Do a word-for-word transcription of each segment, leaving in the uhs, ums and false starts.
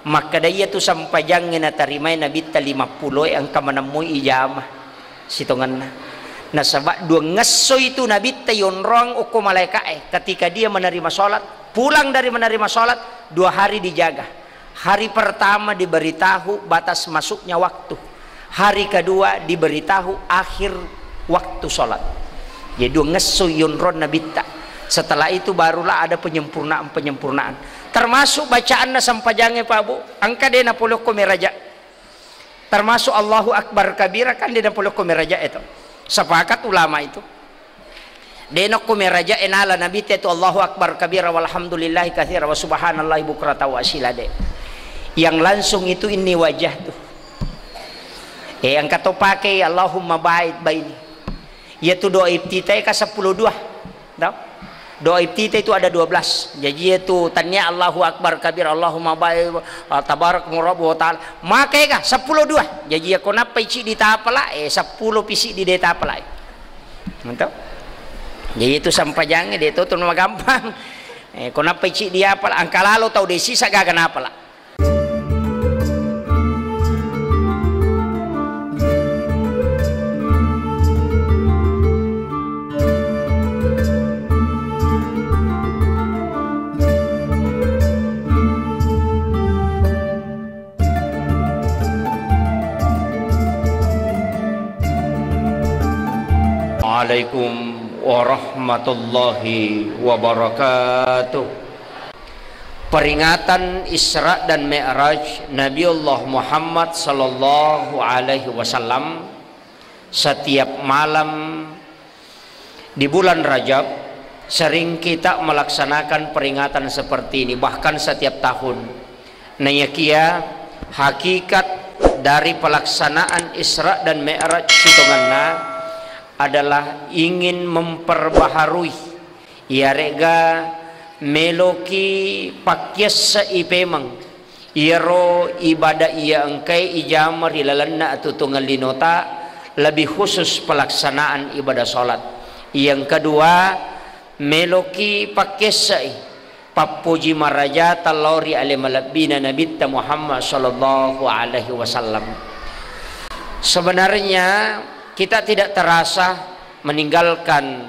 Makkeda iyatu sempajangnge natarimai Nabitta limappulo e engka manemmui ijama sitongenna. Nasaba duangngesso itu Nabitta yonroang okko malaeka e, ketika dia menerima sholat, pulang dari menerima sholat, dua hari dijaga. Hari pertama diberitahu batas masuknya waktu. Hari kedua diberitahu akhir waktu sholat. Jadi duangngesso yonroang Nabitta. Setelah itu barulah ada penyempurnaan-penyempurnaan. Termasuk bacaanna sempajangnge, Pak Bu, engka de napolokko meraja. Termasuk Allahu Akbar kabira kan de napolokko meraja itu. Sepakat ulama itu. De nokko meraja e nala Nabitta itu Allahu Akbar kabira walhamdulillahi katsira wa subhanallahi bukratan wa asila de. Yang langsung itu inni wajjahtu. Eh, engka to pake Allahumma ba'id baini. Iyatu doa iftitah e ka seppulo dua. Tau? Doa iftitah itu ada dua belas. Jaji iyatu tannia Allahu Akbar kabir, Allahumma ba'id, ah, tabarak murabu wa ta'ala. Maka ega seppulo dua. Jaji iyako nappai ciddi tapala, eh, seppulo pi siddi de tapala. Mantap. Jadi itu sempajangnge de to tu magampang. Eh, ko nappai ciddi apala, engka lalo tau de sisa gaga napala. Alaikum warahmatullahi wabarakatuh. Peringatan Isra dan Mi'raj Nabiullah Muhammad sallallahu alaihi wasallam setiap malam di bulan Rajab, sering kita melaksanakan peringatan seperti ini, bahkan setiap tahun. Naiyakia hakikat dari pelaksanaan Isra dan Mi'raj sitongenna adalah ingin memperbaharui, iyare'ga meloki pakkiasse'i pemeng iyaro ibadah iya engkae ijama ri lalenna atuo-tuongeng linota, lebih khusus pelaksanaan ibadah salat. Yang kedua, meloki pakkiasse'i pappoji marajata lao ri ale malebbina Nabitta Muhammad sallallahu alaihi wasallam. Sebenarnya kita tidak terasa meninggalkan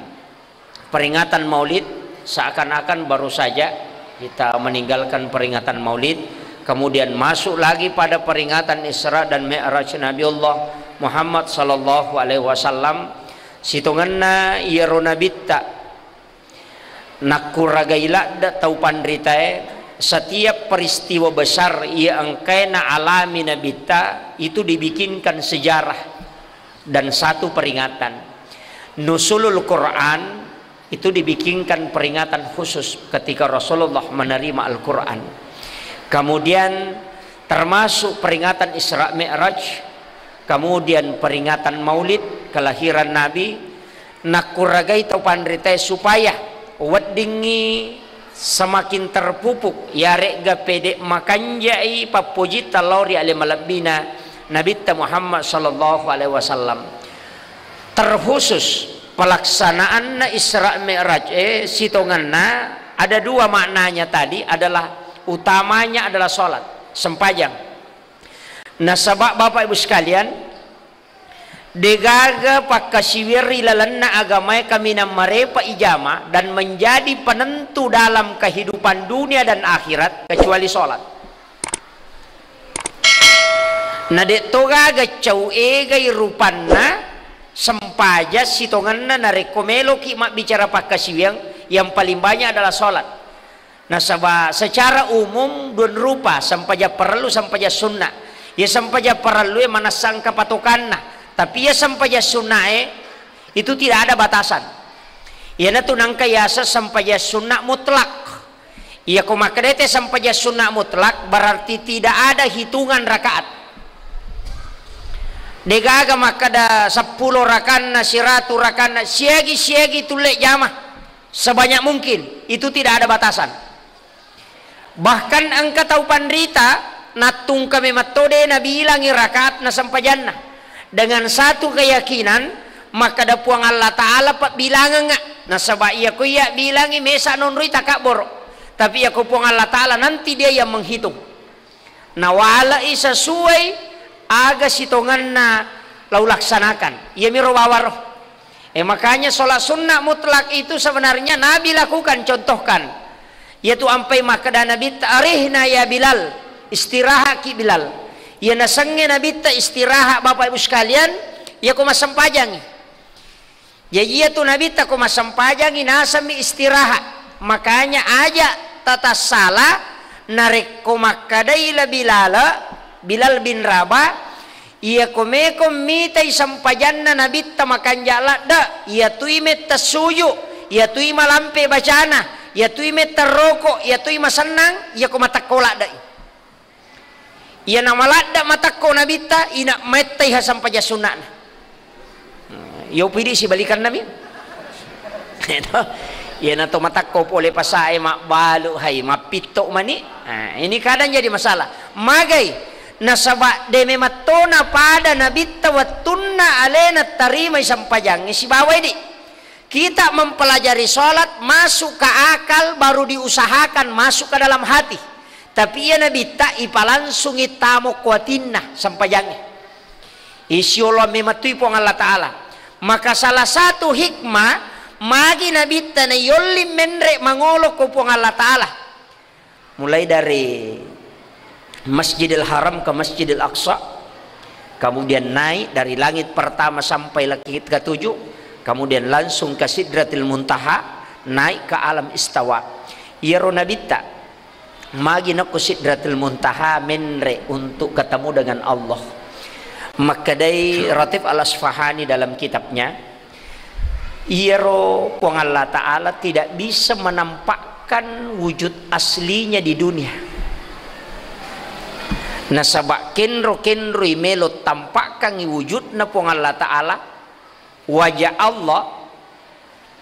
peringatan Maulid, seakan-akan baru saja kita meninggalkan peringatan Maulid, kemudian masuk lagi pada peringatan Isra dan Mi'raj Nabiullah Muhammad sallallahu alaihi wasallam. Sitongenna iyaro Nabitta nakkuragai ladde tau panritae, setiap peristiwa besar iya engkae naalami Nabitta itu dibikinkan sejarah dan satu peringatan. Nuzulul Quran itu dibikinkan peringatan khusus ketika Rasulullah menerima Al-Quran. Kemudian termasuk peringatan Isra Mi'raj, kemudian peringatan Maulid kelahiran Nabi, nakkuragai tau panritae supaya weddingngi semakin terpupuk, iyare'ga pede makanjai pappojitta lao ri ale malebbina Nabitta Muhammad sallallahu alaihi wasallam. Terkhusus pelaksanaanna Isra Mi'raj e sitongenna ada dua maknanya tadi, adalah utamanya adalah salat, sempajang. Nasaba Bapak Ibu sekalian, degaga pakkasiwiang ri lalenna agamae kaminang marepa ijama dan menjadi penentu dalam kehidupan dunia dan akhirat kecuali salat. Na de to gaga cau egai rupanna sempajang sitongenna narekko meloki mabbicara pakkasiwiang, yang paling banyak adalah salat. Nasaba secara umum dua rupa, sempajang parellu, sempajang sunna. Iya sempajang parellue manessa engka patokanna, tapi iya sempajang sunnae itu tidak ada batasan. Iyanatu nangka yaseng sempajang sunna mutlak. Iyako makkedai te sempajang sunna mutlak, berarti tidak ada hitungan rakaat. Degaga makkeda seppulo rakanna, siratu rakanna, siagi-siagi tulle jama sebanyak mungkin, itu tidak ada batasan. Bahkan engka tau panrita nattungka memetto de nabilangi rakaat na sempajanna. Dengan satu keyakinan, makkeda Puang Allah Ta'ala pabbilangengnga. Nasaba iyako iya bilangi mesa nonroi takabboro. Tapi iyako Puang Allah Ta'ala nanti dia yang menghitung. Nawale'i sesuai aga sitongenna la ulaksanakan. Iyamiro bawaro. Eh, makanya sholat sunnah mutlak itu sebenarnya Nabi lakukan, contohkan. Yaitu ampai makkeda Nabitta, "Arihna ya Bilal, istirahatki Bilal." Iya nasengnge Nabitta istirahat, Bapak Ibu sekalian, iyako massempajangi. Jaji iyatu Nabitta ko massempajangi nasemmi istirahat. Makanya aja tatassala narekko makkedai la Bilal, Bilal bin Rabah, iyako meko mitai sempajanna Nabitta makanja ladde, iyatui metta suju, iyatui malampe bacana, iyatui metta roko, iyatui masennang, iyako matekko ladde. Iyana maladde matekko Nabitta, ina mettai ha sampajang sunna'na. Nah, yo pidi sibalikanna mi. Iyana to matekko pole pasae mabbalu hai, mappitto mani. Nah, ini kadang jadi masalah. Magai nasaba de memettona pada Nabitta wettunna alena tarimai sampajangnge sibawa idi. Kita mempelajari sholat masuk ke akal, baru diusahakan masuk ke dalam hati. Tapi iya Nabitta ipalansungi tamo kuatinna sempajangnge. Isiolo memettui Puang Allah Ta'ala. Maka salah satu hikmah magi Nabitta na yolli menre mangolo ko Puang Allah Ta'ala. Mulai dari Masjidil Haram ke Masjidil Aqsa, kemudian naik dari langit pertama sampai langit ketujuh, kemudian langsung ke Sidratil Muntaha, naik ke alam istawa. Iyaro Nabitta magi nakko Sidratil Muntaha menre untuk ketemu dengan Allah. Makkedai Ratib Al-Asfahani dalam kitabnya, iyaro Puang Allah Ta'ala tidak bisa menampakkan wujud aslinya di dunia. Nasaba kenro-kenroi melo tampakkangi wujudna Puang Allah Ta'ala, wajah Allah,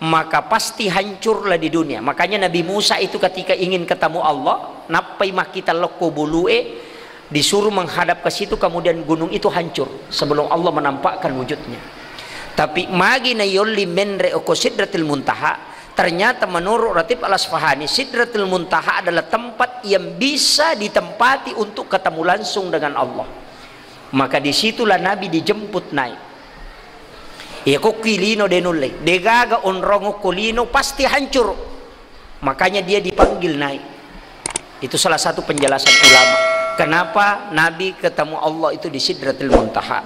maka pasti hancurlah di dunia. Makanya Nabi Musa itu ketika ingin ketemu Allah, nappai makkita lokko bulue, disuruh menghadap ke situ, kemudian gunung itu hancur sebelum Allah menampakkan wujudnya. Tapi magi na yolli menre oko Sidratil Muntaha, ternyata menurut Ratib Al-Asfahani, Sidratil Muntaha adalah tempat yang bisa ditempati untuk ketemu langsung dengan Allah. Maka disitulah Nabi dijemput naik. Iya, kokki lino de nulle, de gaga onrong okko lino, pasti hancur. Makanya dia dipanggil naik. Itu salah satu penjelasan ulama kenapa Nabi ketemu Allah itu di Sidratil Muntaha.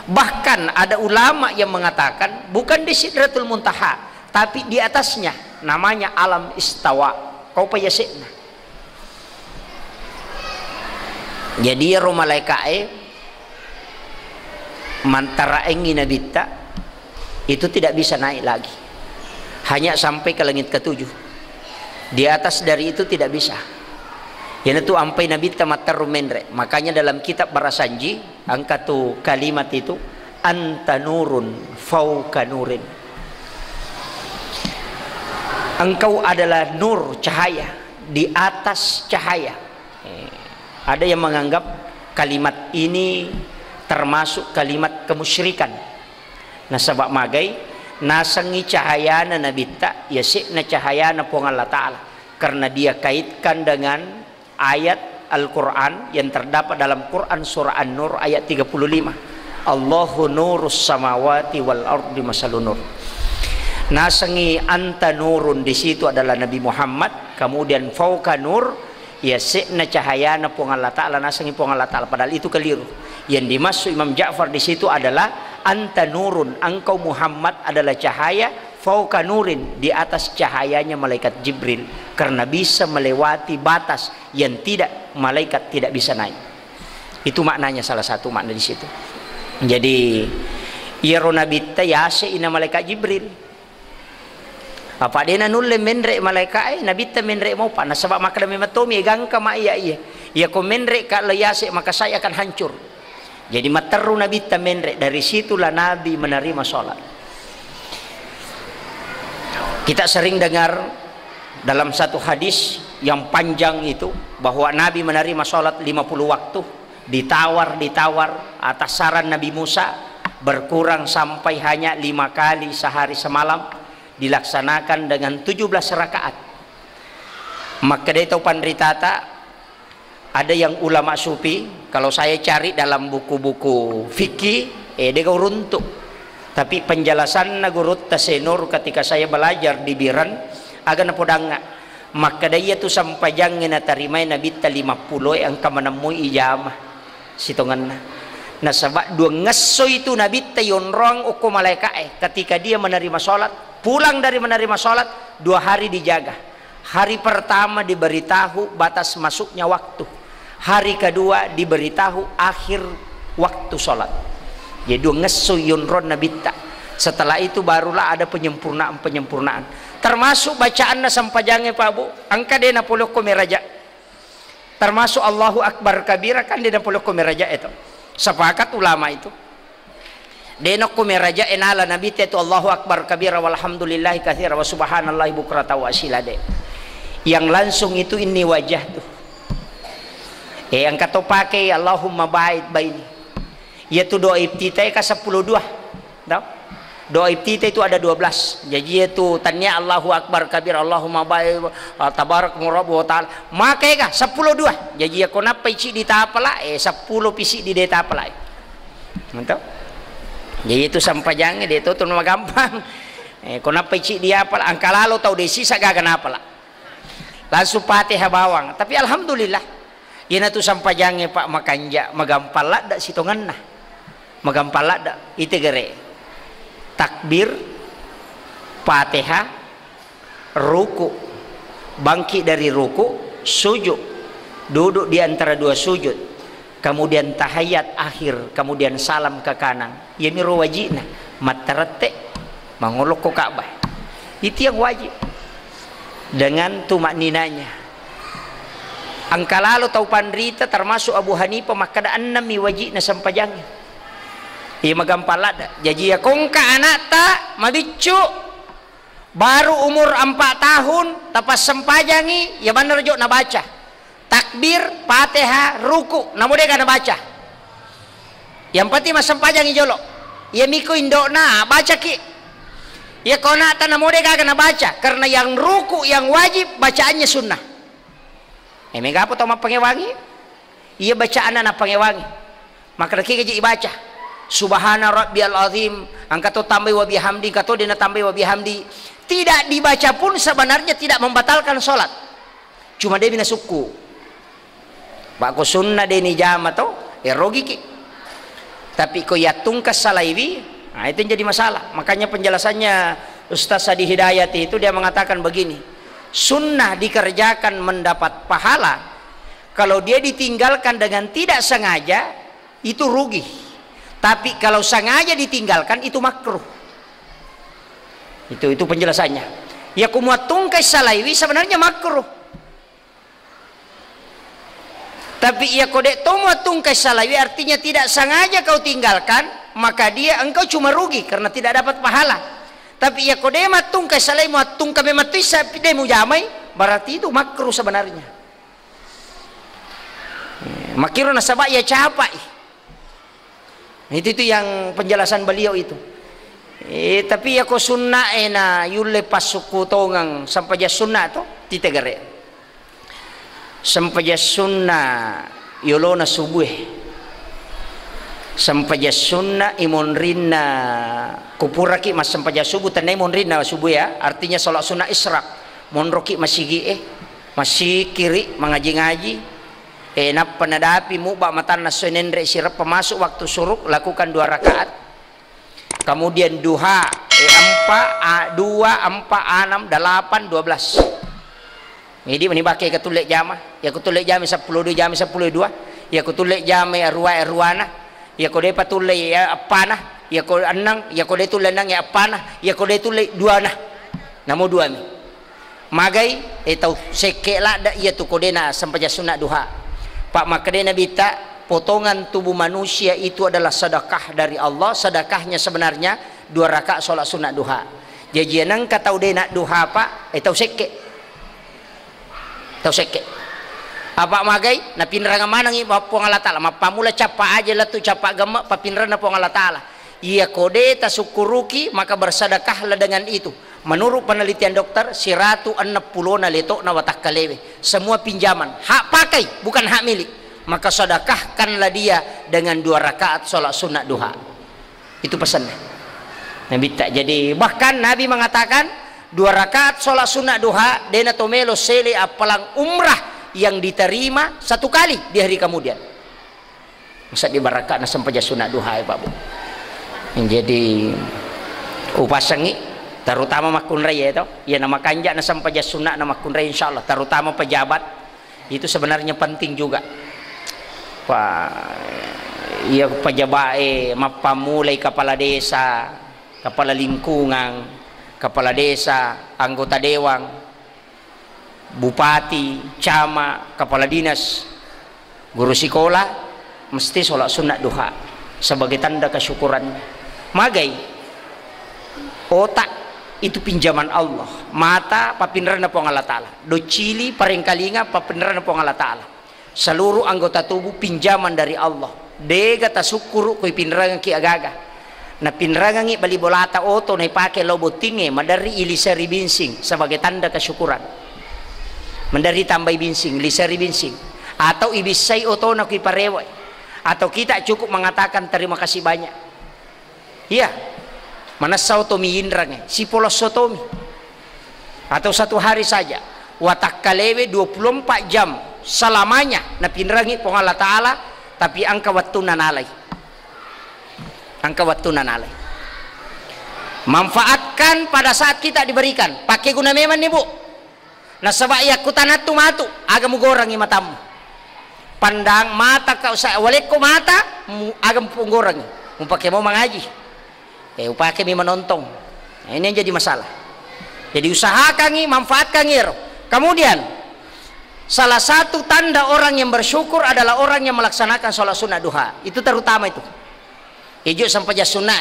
Bahkan ada ulama yang mengatakan bukan di Sidratul Muntaha, tapi di atasnya, namanya alam istawa. Kau payasekna. Jadi iyaro malaika'e mantaraengngi Nabitta itu tidak bisa naik lagi, hanya sampai ke langit ketujuh. Di atas dari itu tidak bisa. Iyanatu ampai Nabitta matteru menre. Makanya dalam kitab Barasanji, engka tu kalimat itu, "Anta nurun fauka nurin." Engkau adalah nur, cahaya, di atas cahaya. Eh, ada yang menganggap kalimat ini termasuk kalimat kemusyrikan. Nasaba magai, nasengngi cahayana Nabitta, yase'na cahayana Puang Allah Ta'ala. Karena dia kaitkan dengan ayat Al-Quran yang terdapat dalam Quran surah An-Nur ayat tiga puluh lima. "Allahu nurus samawati wal ardi masalu nur." Nasengngi anta nurun, di situ adalah Nabi Muhammad, kemudian fauka nur, yase'na cahayana Puang Allah Ta'ala, nasengngi Puang Allah Ta'ala, padahal itu keliru. Yang dimaksud Imam Ja'far di situ adalah anta nurun, engkau Muhammad adalah cahaya, fauka nurin, di atas cahayanya malaikat Jibril, karena bisa melewati batas yang tidak, malaikat tidak bisa naik. Itu maknanya, salah satu makna di situ. Jadi, iyaro Nabitta yase'ina malaikat Jibril. Apa dena nulle menre malaika'e, Nabitta menre mopa. Nasaba makkeda memang tomi, gangka ma iya, iya. Iya ko menre ka lo yase, maka saya akan hancur. Jadi matteru Nabitta menre, dari situlah Nabi menerima sholat. Kita sering dengar dalam satu hadis yang panjang itu, bahwa Nabi menerima sholat lima puluh waktu, ditawar, ditawar, atas saran Nabi Musa, berkurang sampai hanya lima kali sehari semalam, dilaksanakan dengan tujuh belas rakaat. Makkedai tau panritata, Ada yang ulama sufi, kalau saya cari dalam buku-buku fikih, eh, de' gau runtu'. Tapi penjelasanna gurutta Senur ketika saya belajar di Biren, aga napodangnga. Makkeda iyatu sampajangnge natarimai Nabitta lima pulo e engka manemmui ijama sitongenna. Nasaba' dua ngesso itu Nabitta yonroang okko malaeka' e. Ketika dia menerima sholat, pulang dari menerima sholat, dua hari dijaga. Hari pertama diberitahu batas masuknya waktu. Hari kedua diberitahu akhir waktu sholat. Jadi dua ngesso yonroang Nabitta. Setelah itu barulah ada penyempurnaan-penyempurnaan. Termasuk bacaanna sampajangnge, Pak Bu, engka de' napolokko meraja'. Termasuk Allahu Akbar kabira kan de' napolokko meraja' itu. Sepakat ulama itu. De' nokko meraja' e nala Nabitta itu Allahu Akbar kabira walhamdulillahi katsira wa subhanallahi bukrata wa asila de'. Yang langsung itu inni wajah tuh. Eh, engka to pake Allahumma ba'id baini. Iyatu doa iftitah e ka seppulo dua. Tau? Doa iftitah itu ada dua belas. Jaji iyatu tannia Allahu Akbar kabir, Allahumma baik, ah, tabarak murabu wa ta'ala. Maka ega seppulo dua. Jaji iyako nappai ciddi tapala, eh, seppulo pi siddi de' tapala. Mantap. Jaji itu sampajangnge de' to tu magampang. Eh, ko nappai ciddi apala, engka lalo tau de' sisa gaga napala. Langsung Fatihah bawang. Tapi alhamdulillah. Iyanatu sampajangnge, Pak, makanja', magampang ladda' sitongenna. Magampang ladda'. Ite gere'. Takbir, Fatihah, ruku', bangkit dari ruku', sujud, duduk di antara dua sujud, kemudian tahiyat akhir, kemudian salam ke kanan. Iyamiro waji'na, mattarette', mangolokko Ka'bah. Itu yang wajib. Dengan tumakninanya. Engka lalo tau panrita, termasuk Abu Hanifah, makkeda enneng mi waji'na sampajangnge. Iya magampang ladda'. Jaji, iya ko engka ana'ta mabiccu, baru umur empat tahun, tapassempajangi, iya maneng jo nabaca. Takbir, Fatihah, ruku', namo de' ga nabaca. Yang penting massempajangi jolo. Iya miko indo'na, bacaki. Iya ko ana'ta namo de' gaga nabaca, karena yang ruku', yang wajib, bacaannya sunnah. Eh, mega apa tau mappangewangi? Iya bacaanna nappangewangi. Maka deki gaji ibaca. Subhana rabbiyal azim, engka to tambai wa bihamdi, engka to de' natambai wa bihamdi. Tidak dibaca pun sebenarnya tidak membatalkan sholat. Cuma de' mi nasukku. Pak, ko sunna de' nijama to, eh, rogiki. Tapi ko yattungka salaiwi, nah, itu yang jadi masalah. Makanya penjelasannya Ustaz Sadi Hidayati itu dia mengatakan begini, sunnah dikerjakan mendapat pahala, kalau dia ditinggalkan dengan tidak sengaja, itu rugi. Tapi kalau sengaja ditinggalkan, itu makruh. Itu, itu penjelasannya. Ya, ko muattungkai salaiwi sebenarnya makruh. Tapi iya ko de' to muattungkai salaiwi, artinya tidak sengaja kau tinggalkan, maka dia, engkau cuma rugi karena tidak dapat pahala. Tapi iya ko de' mattungkai salaiwi, muattungka memang tu issa de' mujamai, berarti itu makruh sebenarnya. Makkiro nasaba' iya capa'i. Itu, itu yang penjelasan beliau itu. Eh, tapi iya ko sunna e na yulle passukku tongeng sempajang sunna to, titegere. Sempajang sunna yolona subue. Sempajang sunna imonrinna, kupuraki massempajang subuh, tenna imonrinna subue ya, artinya sholat sunna isyraq. Monroki masigi'e, masikiri, mangaji-ngaji. Eh, nappa nadapi mubba matanna esso nenre sireppa masuk waktu syuruk, lakukan dua rakaat. Kemudian duha, eh, empat, a, dua, empat, enam, delapan, dua belas. Jadi meni bake ke tulle jama, ya ku tulle jama seppulo dua, jama seppulo dua, ya ku tulle jama arua, aruana, ya ku depa tulle, ya, appana, ya ku enneng, ya ku de tulle enneng, ya appana, ya ku de tulle duana. Namo duami. Magai, eh, tau sekke ladda iyatu ko de na sempajang sunna duha. Pak, makkedai Nabitta, potongan tubuh manusia itu adalah sedekah dari Allah, sedekahnya sebenarnya dua rakaat sholat sunat duha. Jaji, nengka tau de na duha, Pak, eh, tau sekke. Tau sekke. Apa magai, napinrang manengi Puang Allah Taala. Mappamula cappa aja lettu cappa gemme, papinranna Puang Allah Taala. Iya ko de tasukkuruki, maka bersedekahlah dengan itu. Menurut penelitian dokter, siratu enneng pulona letokna watakkalewe. Semua pinjaman. Hak pakai, bukan hak milik. Maka sedekahkanlah dia dengan dua rakaat sholat sunat duha. Itu pesannya. Nabitta. Jadi, bahkan Nabi mengatakan, dua rakaat sholat sunat duha, dena to melo sele appalang umrah yang diterima satu kali di hari kemudian. Masa di barakka na sempajang sunat duha, ya, Pak Bu. Jadi, upasengi, terutama makkunrai, ya, to. Ya, na makanja na sempajang sunat na makkunrai, insya Allah, terutama pejabat. Itu sebenarnya penting juga. Wah, iya, pejabat, eh, mappammulai kepala desa, kepala lingkungan, kepala desa, anggota dewan, bupati, camat, kepala dinas, guru sekolah, mesti sholat sunat duha sebagai tanda kesyukuran. Magai? Otak itu pinjaman Allah. Mata papinrenna Puang Allah Ta'ala. Doccili, parengkalinga, papinrenna Puang Allah Ta'ala. Seluruh anggota tubuh pinjaman dari Allah. Dega tasukkuru ko ipinrengengki agaga. Napinrengengi bali bolata oto naipake lao bottingnge, maderri iliseri binsing sebagai tanda kesyukuran. Maderri tambai binsing, liseri binsing. Atau ibissai otona ko iparewe. Atau kita cukup mengatakan terima kasih banyak. Iya. Manessa otomi inreng, eh, sipolosso tomi. Atau satu hari saja. Watakkalewe dua puluh empat jam selamanya napinrengi Puang Allah Ta'ala, tapi engka wettunna nalai. Engka wettunna nalai. Manfaatkan pada saat kita diberikan. Pakai guna memang nih, Bu. Nasaba yakkutanattu matu, aga mugorangi matammu. Pandang mata kau sa-, walekko mata, mu-, aga mugorangi. Mupake mau mangaji. Eh, upakemi menontong. Nah, ini yang jadi masalah. Jadi usahakangi, manfaatkangi ero. Kemudian, salah satu tanda orang yang bersyukur adalah orang yang melaksanakan sholat sunnah duha. Itu terutama itu. Ijo sempajang sunna,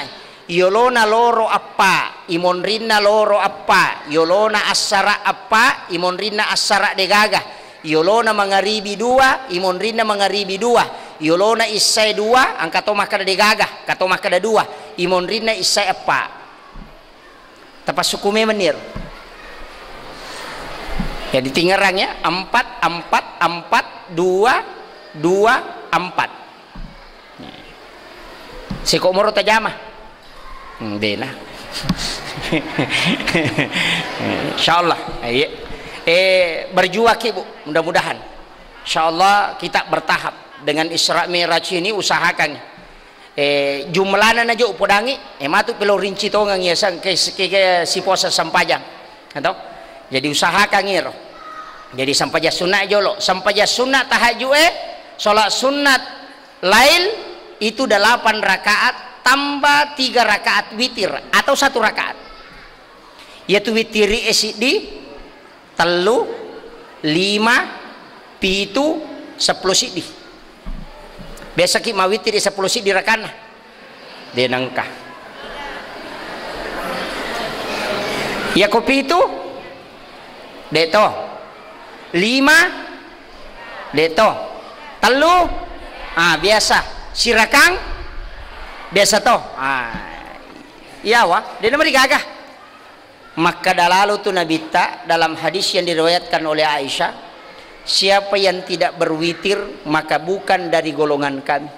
yolona loro appa, imonrinna loro appa, yolona assara appa, imonrinna assara degaga, yolona mangaribi dua, imonrinna mangaribi dua, yolona issae dua, engka to makkeda degaga, engka to makkeda dua, imonrinna issae appa. Tapassuku memang niro. Ya, ditingerang ya, empat, empat, empat, dua, dua, empat. Seko moro tajama. Hmm, dena. Insyaallah. Iya. Eh, berjuang ki, Bu, mudah-mudahan. Insyaallah kita bertahap dengan Isra Mi'raj ini usahakan. Eh, jumlana najo upodangi, eh, matu pelo rinci tongeng ya sang ke, ke, ke siposa sempajang. Atau? Jadi usahakan iro. Jadi sempajang sunat jolo, sempajang sunat tahajud, eh, sholat sunat lail itu delapan rakaat tambah tiga rakaat witir atau satu rakaat. Yaitu witiri e siddi, tellu, lima, pitu, seppulo siddi. Biasaki mawitiri seppulo siddi rakanna? De nengka. Yako pitu? De to. Lima? De to. Tellu? Ah, biasa. Sirakang? Biasa to. Ah. Iyawa, de namarigaga. Makkeda lalo tu Nabitta dalam hadis yang diriwayatkan oleh Aisyah, "Siapa yang tidak berwitir, maka bukan dari golongan kami."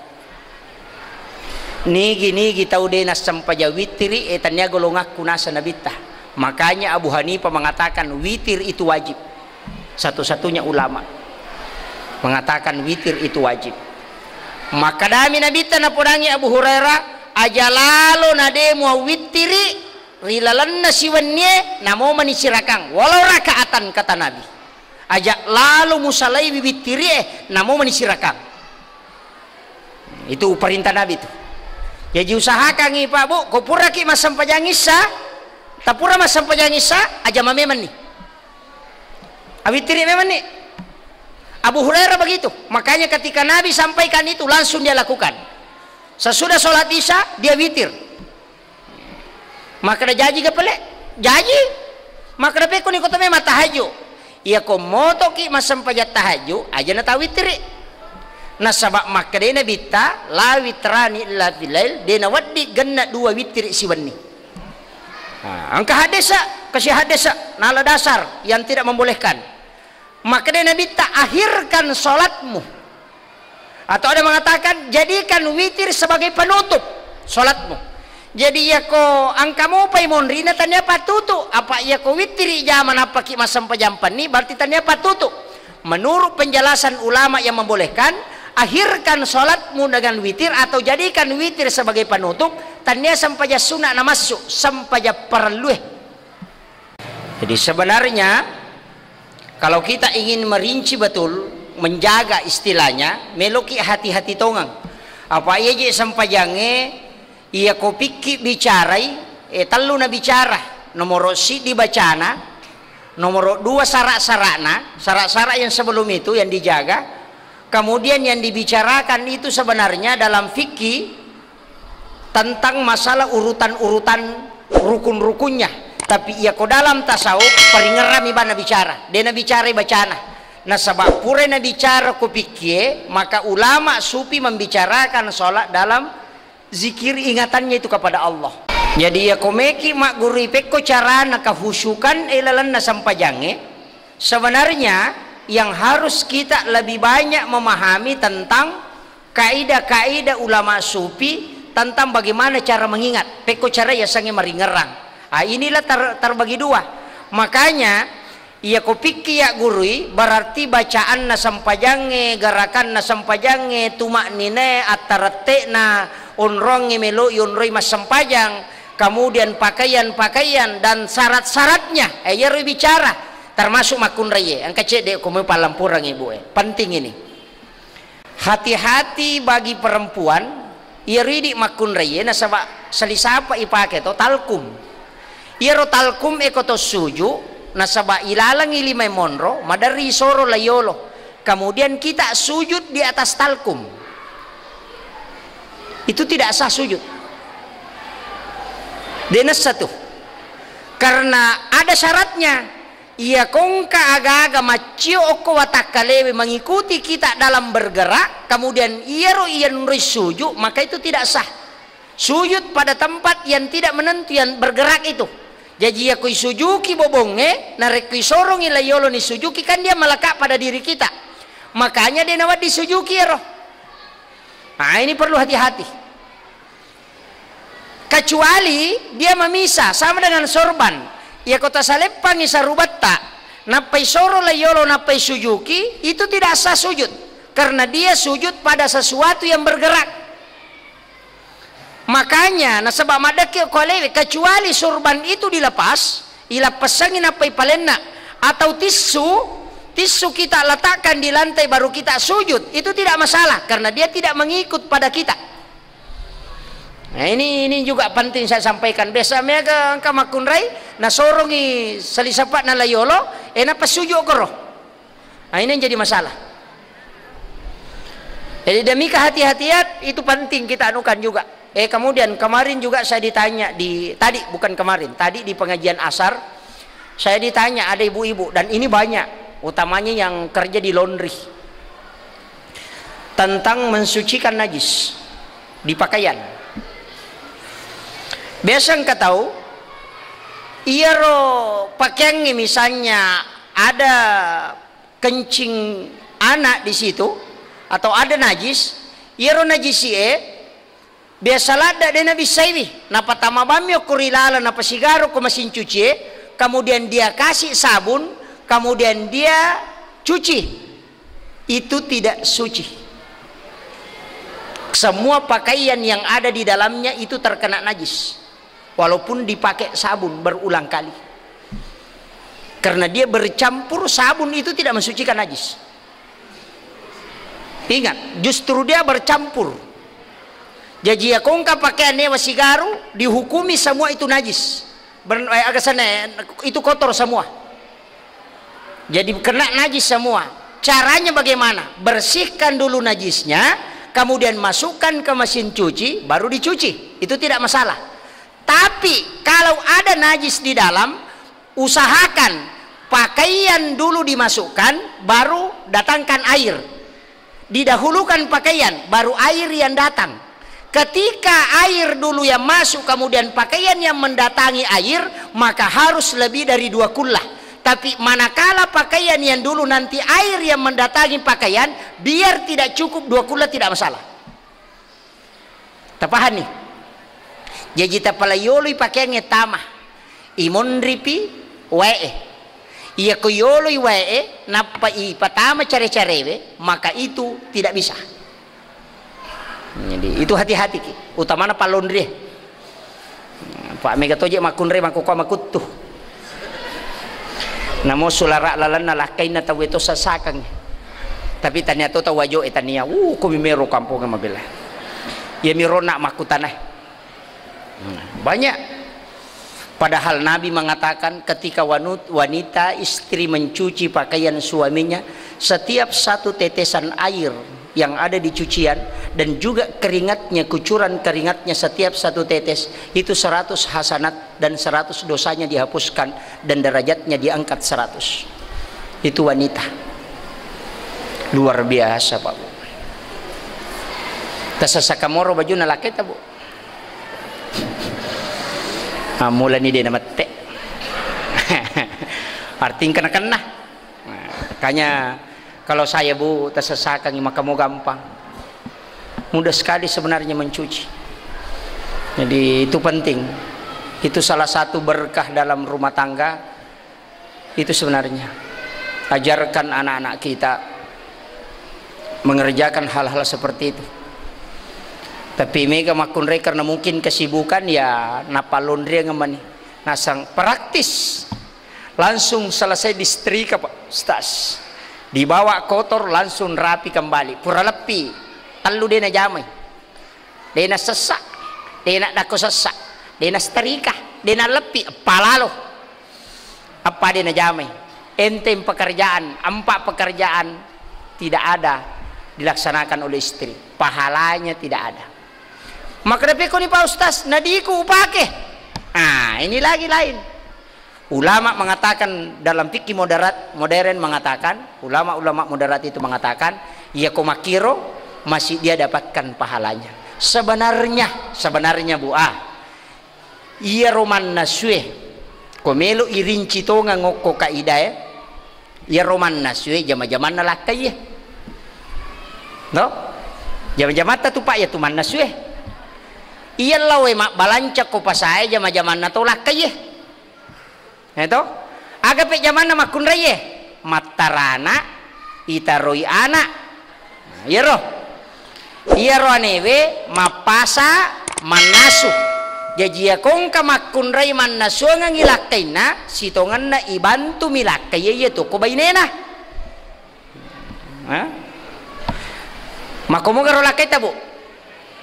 Nigi-nigi tau de nassempajang wittiri, e, tania golongakku, nasa Nabitta. Makanya Abu Hanifah mengatakan witir itu wajib. Satu-satunya ulama mengatakan witir itu wajib. Makkedami Nabitta napodangi Abu Hurairah, "Aja lalo nade muawittiri ri lalenna siwennie, namo mani sirakang, walau rakaatan," kata Nabi. "Aja lalo musalaiwi wittirie, namo mani sirakang." Itu perintah Nabi tu. Jaji usahakangi, Pak, Bu, ko puraki massempajang Isya, tapura massempajang Isya, aja mamenni. Awittiri memanni. Abu Hurairah begitu. Makanya ketika Nabi sampaikan itu, langsung dia lakukan. Sesudah sholat Isya, dia witir. Makkeda jaji ga pale? Jaji. Makkeda pekko ni koto memang tahajud. Iya ko motoki massempajang tahajud, aja na tawittiri. Nasaba makkedai Nabitta, "La witrani illa fil lail," de nawedding genna dua wittiri siwenni. Ha, engka hadesa, Kasih hadis nala dasar yang tidak membolehkan. Maka dia Nabi tak akhirkan sholatmu. Atau ada mengatakan, jadikan witir sebagai penutup sholatmu. Jadi, iyako engka mopai monrina, tania patutu. Apa iyako witiri jama nappaki massempajang penni, berarti tania patutu. Menurut penjelasan ulama yang membolehkan, akhirkan sholatmu dengan witir atau jadikan witir sebagai penutup, tania sempajang sunat namassu, sempajang parellue. Jadi sebenarnya, kalau kita ingin merinci betul, menjaga istilahnya, meloki hati-hati tongeng. Apa iya je sempajangnge, iya ko pikki bicarai, eh, tellu na bicara. Nomoro siddi bacana, nomoro dua sara-sarana, sara-sara yang sebelum itu yang dijaga. Kemudian yang dibicarakan itu sebenarnya dalam fikih tentang masalah urutan-urutan rukun-rukunnya. Tapi iya ko dalam tasawuf, paringerrami bana bicara. De na bicara bacana. Nasaba pura na bicara ko pikkie, maka ulama sufi membicarakan sholat dalam zikir ingatannya itu kepada Allah. Jadi iya ko meki maggurui pekko carana kahusyukan e lalenna sempajangnge, sebenarnya yang harus kita lebih banyak memahami tentang kaidah-kaidah ulama sufi tentang bagaimana cara mengingat. Pekko cara yasengnge maringerrang. Ah, inilah ter-, terbagi dua. Makanya, iya ko pikki yaggurui, berarti bacaanna sempajangnge, gerakanna sempajangnge, tumakninae, attarette'na, onroangnge melo yonroi massempajang, kemudian pakaian-pakaian dan syarat-syaratnya, eh, iyaro bicara, termasuk makkunraie. Engka cedde ko mau pallampurangngi, Bu, eh. Penting ini. Hati-hati bagi perempuan, iyaro idi makkunraie nasaba salisapa ipake to, talkum. Iyaro talkum e ko to suju, nasaba ilalengi lima monro, maderri isoro laiyolo. Kemudian kita sujud di atas talkum. Itu tidak sah sujud. De nessa tu. Karena ada syaratnya. Iya kongka aga-aga maccio okko watakkalewe mengikuti kita dalam bergerak, kemudian iyaro iyanroi sujud, maka itu tidak sah. Sujud pada tempat yang tidak menentu, yang bergerak itu. Jaji iya ko isujuki bobongnge, narekko isorongi laiyolo ni sujuki, kan dia melekat pada diri kita. Makanya de nawedding sujuki iyaro. Nah, ini perlu hati-hati. Kecuali dia memisah, sama dengan sorban. Iya ko tasaleppangi sarubetta, nappai soro laiyolo, nappai sujuki, itu tidak sah sujud. Karena dia sujud pada sesuatu yang bergerak. Makanya, nasaba maddekke ko alewe, kecuali sorban itu dilepas, ilappessangi nappai palenna, atau tisu, tisu kita letakkan di lantai baru kita sujud, itu tidak masalah, karena dia tidak mengikut pada kita. Nah, ini, ini juga penting saya sampaikan. Biasa mega engka makkunrai, nasorongi salisapa'na laiyolo, eh, napassuju koro. Nah, ini yang jadi masalah. Jadi demi kehati-hatian itu penting kita anukan juga. Eh, kemudian kemarin juga saya ditanya di, tadi, bukan kemarin, tadi di pengajian asar, saya ditanya, ada ibu-ibu, dan ini banyak, utamanya yang kerja di laundry, tentang mensucikan najis di pakaian. Biasa engka tau, iyaro pakeangnge misalnya ada kencing anak di situ atau ada najis, iyaro najis e biasa ladde de nabissaiwi, napatama bammi okko ri laleng, napasigaru ko mesin cuci e, kemudian dia kasih sabun, kemudian dia cuci, itu tidak suci. Semua pakaian yang ada di dalamnya itu terkena najis, walaupun dipakai sabun berulang kali. Karena dia bercampur, sabun itu tidak mensucikan najis. Ingat, justru dia bercampur. Jaji, iya kongka pakaian ewa sigaru, dihukumi semua itu najis. Ber-, eh, aga sana, eh, itu kotor semua. Jadi kena najis semua. Caranya bagaimana? Bersihkan dulu najisnya, kemudian masukkan ke mesin cuci, baru dicuci. Itu tidak masalah. Tapi kalau ada najis di dalam, usahakan pakaian dulu dimasukkan, baru datangkan air. Didahulukan pakaian, baru air yang datang. Ketika air dulu yang masuk, kemudian pakaian yang mendatangi air, maka harus lebih dari dua kullah. Tapi manakala pakaian yang dulu, nanti air yang mendatangi pakaian, biar tidak cukup dua kullah, tidak masalah. Tapahani? Jaji tapalaioloi pakeangnge tama. Imonripi wae'e. Iyako yoloi wae'e, nappa ipatama care-carewe, maka itu tidak bisa. Jadi, itu hati-hati ki, utamana pallonrie. Pak mega toje makkunrai makkukkua makuttu. Namo sulara lalenna lakkainna tauwe to sasakang. Tapi tania to tau wajo'e tania. Uh, ko mimero kampongnge mabela. Iya miro nak makkutanae. Nah, banyak. Padahal Nabi mengatakan ketika wanu-, wanita istri mencuci pakaian suaminya, setiap satu tetesan air yang ada di cucian dan juga keringatnya, kucuran keringatnya setiap satu tetes, itu seratus hasanat dan seratus dosanya dihapuskan dan derajatnya diangkat seratus. Itu wanita. Luar biasa, Pak Bu. Tasasaka moro bajuna lakkaita, Bu. Ah, mulani de namette. Arti engka nakenna. Nah, makanya kalau saya, Bu, tasasakangi, maka mau gampang. Mudah sekali sebenarnya mencuci. Jadi itu penting. Itu salah satu berkah dalam rumah tangga. Itu sebenarnya. Ajarkan anak-anak kita mengerjakan hal-hal seperti itu. Tapi mega makkunrai karena mungkin kesibukan, ya, napallonriang mani. Nasang praktis. Langsung selesai disetrika, Pak Ustaz. Dibawa kotor, langsung rapi kembali. Pura leppi. Tellu de najamai. De nasessa, de naddakko sessa, de nasetrika, de naleppi, eppa lalo. Eppa de najamai. Enteng pekerjaan, empat pekerjaan tidak ada dilaksanakan oleh istri. Pahalanya tidak ada. Makkeda pekkoni, Pak Ustaz, nadiku upake. Ah, ini lagi lain. Ulama mengatakan dalam fikih moderat, modern mengatakan, ulama-ulama moderat itu mengatakan, iya ko makkiro masih dia dapatkan pahalanya. Sebenarnya, sebenarnya, Bu, ah, iyaro mannasue, ko melo irinci tongeng okko kaidae, iyaro mannasue jama-jamanna lakkaie. No? Jama-jamatta tu, Pak, iya tu mannasue. Iya lawe mabbalanca ko pasae jama-jamanna to lakkaie. Eh, to? Aga pe jamanna makkunraie? Mattarana, itaroi ana. Nah, iyaro. Iyaro anewe mappasa mannasu. Jaji, iya ko engka makkunrai mannasuangengngi lakkainna, sitongenna ibantumi lakkaie iya tu ko bainena. Hah? Makko moga ro lakkaita, Bu?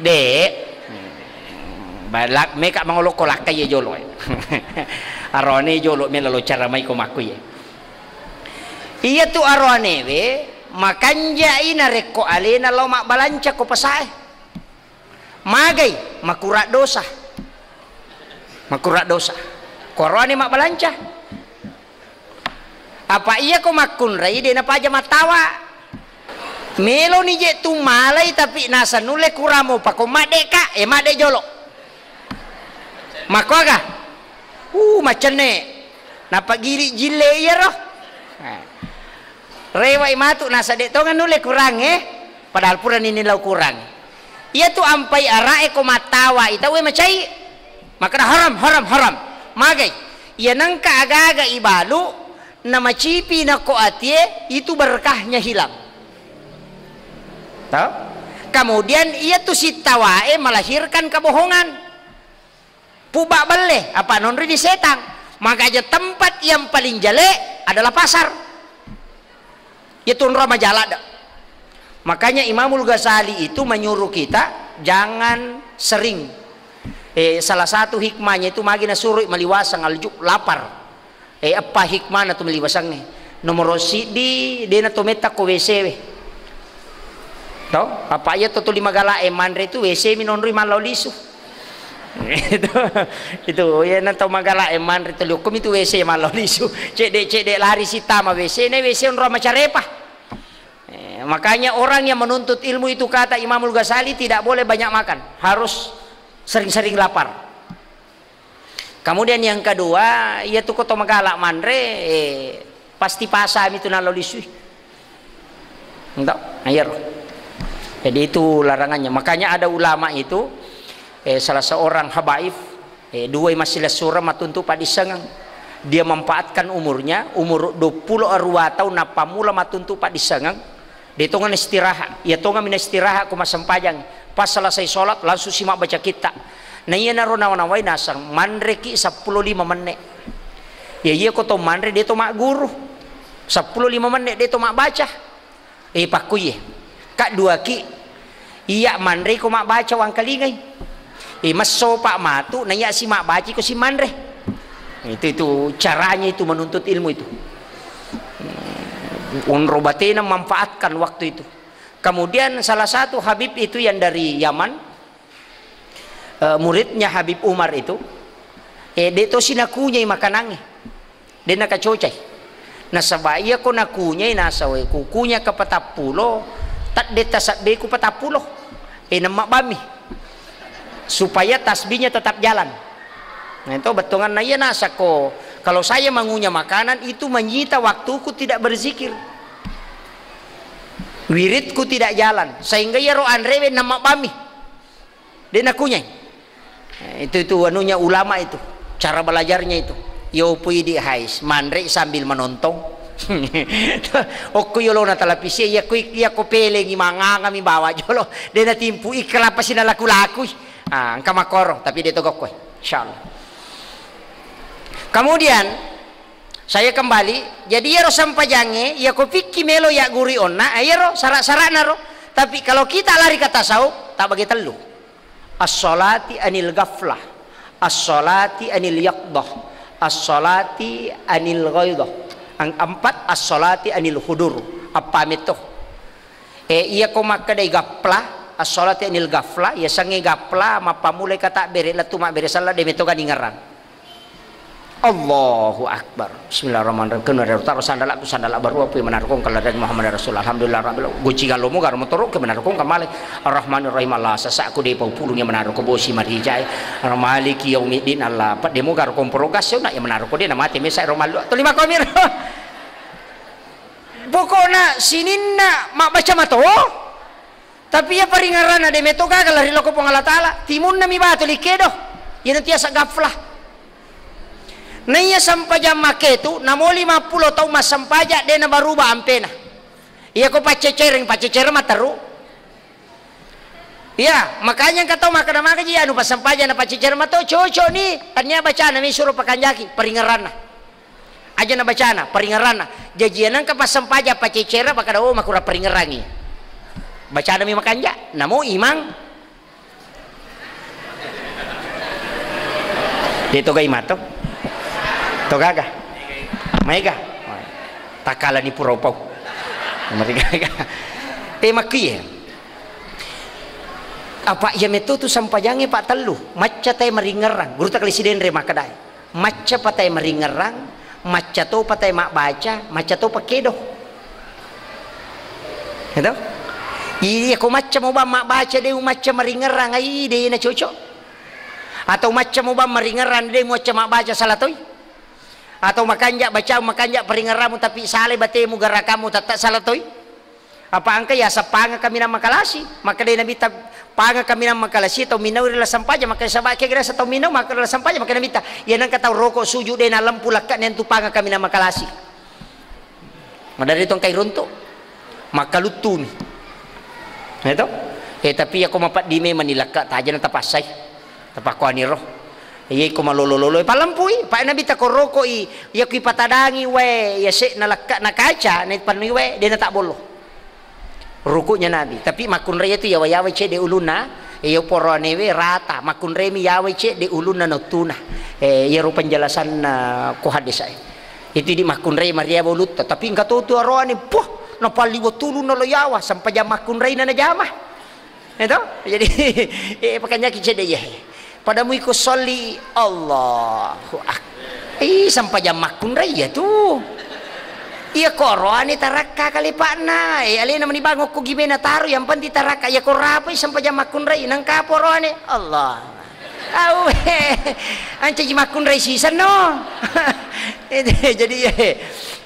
De. Balak meka mangolokko lakkai ye jolo. Arone jolo mela lo cara mai ko makku ye. Iya tu aroane we makanjai narekko alena lao mabbalanca ko pasae. Magai? Makura dosa. Makura dosa. Ko aroane mabbalanca. Apa iya ko makkunrai de napaja mattawa. Meloni je tu malai tapi nasa nulle kuramo pako madde ka, e madde jolo. Makkuaga? Uh, macenne. Napagiri jille iyaro. Eh. Rewai matu nasa de tonga nulle kurang, eh. Padahal purani nilau kurang. Iya tu ampai arae ko mattawa, itaue macai. Makkeda, "Haram, haram, haram." Magai? Iya nengka aga-aga ibalu, namacipi nako atie, itu berkahnya hilang. Tau? Kemudian iya tu sittawae melahirkan kebohongan. Pubba belle, apa nonroni setang. Maka aja tempat yang paling jelek adalah pasar. Iya tu onrong majaladde. Makanya Imamul Ghazali itu menyuruh kita jangan sering. Eh, salah satu hikmahnya itu magi nasuroi maliwasang alju lapar. Eh, eppa hikmahna tu maliwasangnge. Nomoro siddi, dena to metta ko W C we. To, apa iya to tuli magala e manre tu W C mi nonroi mallau lisu. Itu, itu, iya na tau magala e manre tuli okkomi tu W C mallau lisu. Cedde-cedde lari sitama W C, ne W C onrong macarepa. Eh, Makanya orang yang menuntut ilmu itu, kata Imamul Ghazali, tidak boleh banyak makan, harus sering-sering lapar. Kemudian yang kedua, iya tu ko to magala manre, eh, pasti pasami tu nalo lisui. Entah, ayo. Jadi itu larangannya. Makanya ada ulama itu, eh, salah seorang habaib, eh, dua masih lesura matuntu padisengeng. Dia manfaatkan umurnya, umur dua puluh dua tahun napammula matuntu padisengeng. De tongeng istirahat. Iya tongeng mina istirahat ko massempajang. Pas selesai sholat, langsung si mabbaca kitta. Na iyanaro nawa-nawai naseng, manreki seppulo lima menne. Ya iya ko to manre de to magguru. Seppulo lima menne de to mabbaca. Eh, pakkuye. Ka duaki. Iya manre ko mabbaca wangkalingai. Eh, massopa matu, na iya si mabbaca ko si manre. Itu, itu caranya itu menuntut ilmu itu. Onro batena manfaatkan waktu itu. Kemudian salah satu Habib itu yang dari Yaman, eh, muridnya Habib Umar itu, eh, de to si nakunyai makanangnge. De nakacocai. Nasaba iya ko nakunyai, nasawe kukunya ke patappulo, tadde tasabbeku patappulo. Eh, nemmabami. Supaya tasbihnya tetap jalan. Nah, itu bettuanna iya nasako, kalau saya mengunyah makanan itu menyita waktuku tidak berzikir. Wiridku tidak jalan. Sehingga iyaro anrewe nemmabami. De nakunyai. Nah, itu, itu anunya ulama itu. Cara belajarnya itu. Yo pui di hais, manre sambil menonton. Okko yolona televisi, iya ko, iya ko pelengi mangangami bawa jolo. De natimpu ikra pasti nalaku-lakui. Ah, engka makkoro, tapi de to gokkoe. Insyaallah. Kemudian saya kembali, jadi iyaro sempajangnge, iya ko pikki melo ya guri onna, iyaro syarat-syaratna ro. Tapi kalau kita lari ke tasawuf, tak bagi tellu. As-salati anil ghaflah, as-salati anil yaqdah, as-salati anil ghaidah. Ang empat, as-salati anil hudur. Apa metto? Eh, iya ko makkedai gapla, as-salati anil gafla, iya sangnge gapla, mappammulai katabbere, lettu mabbere sella, de metto ganingerang. Allahu Akbar. Bismillahirrahmanirrahim. Kena rero taro sandalakku, sandala baru apa yang menaruh kong kalau dari Muhammad Rasul. Alhamdulillah Rabbil Alamin. Goci galo mo garo motoro ke menaruh kong kamale. Ar-Rahmanir Rahim Allah. Sasa aku de pau pulung yang menaruh ko bosi marijai. Maliki yaumiddin Allah. Pak demo garo kong porogas yo nak yang menaruh ko de na mate mesa ro malu. Atau lima komir. Pokokna sininna mabbaca mato. Tapi iya paringerranna de metto gaga lari lao ko Puang Allah Taala, timunna mi batu likke do. Iyana tiasa gaflah. Naiya sempajang makketu, namo limappulo taung massempajang de nabaruba ampena. Iya ko paccecereng, paccecereng matteru. Iya, makanya engka tau makkeda magaji anu passempajang na paccecereng mato cocok ni, tania bacana mi suro pakanjaki paringerranna. Aja na bacana, paringerranna. Jaji nengka passempajang pacecere, makkeda, "Oh, makurang paringerrangi." Bacana mi makanja, namo imang. De toga imang to? To gaga? Maega? Takalani pura upau. Mari gaga. Te makkie. Apa iya metto tu sempajangnge pa tellu. Macca tae maringerrang. Guru takali sidenre makkedae. Macca patae maringerrang, macca to patae mabbaca, macca to pakkedo. Gitu? Iya, ko macca mo bang mabbaca, de macca maringerrang, ai, de na cocok. Atau macca mo bang maringerrang, de macca mabbaca, salah toi. Atau makanja baca, makanja paringerramu, tapi salai batemu, garakammu, tetta salah toi. Apa engka yaseng panga kaminang makalasi? Makkedai Nabitta, panga kaminang makalasi tau minau ri lasempajang. Makkeda saba kega rasa tau minau, makkeda lasempajang, makkeda Nabitta, iya nengka tau roko suju de nalempu lekka nentu panga kaminang makalasi. Madari tu engkai runtu, makkaluttumi. Ya to? Eh, tapi yako mapeddi memang ni lekka, taja na tapassai. Tapakkuaniro. Iya, iko malolo-lolo, palempui. Pak Nabitta ko rokoi, iya kui patadangi wae, iya se na lekka na kaca, na pannui wae, de na tabbollo. Rukunya Nabi. Tapi makkunrai itu yawa-yawa cedde ulunna, iya poroane we rata. Makkunrai mi yawa cedde ulunna nottuna. Eh, iya ro penjelasanna ko hadis ai. Itu di makkunrai maria ulutta. Tapi engka to tu aroane, puh, napalli wetulu na lo yawa, sampai jam makkunrai na najama. Itu? Jadi, eh, pakanyaki cedde iya. Pada muiko sholli, Allahu Akbar. Ih, sampajang makkunrai iya tu. Iya ko oroane tarakka kalepa'na, eh, alena meni bang okko gimena taro, yang penting tarakka. Iya ko rapai sempajang makkunrai, nangka apa oroane? Allah. Au, eh, ancaji makkunrai sisenno. Jadi, eh,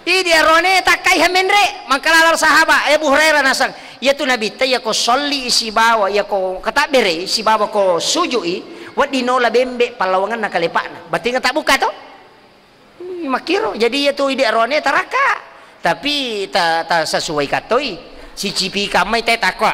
idi oroane takkai hamenre, mangkalala sahabat, eh, Abu Hurairah nasang. Iya tu Nabitta, iya ko solli sibawa, iya ko katabbere sibawa ko sujui, wedding nola bembe pallawangenna kalepa'na. Berarti nggak tak buka to? Hmm, makkiro. Jadi iya tu idi oroane tarakka. Tapi ta, ta sesuai katoi. Sicipi kammai te takwa.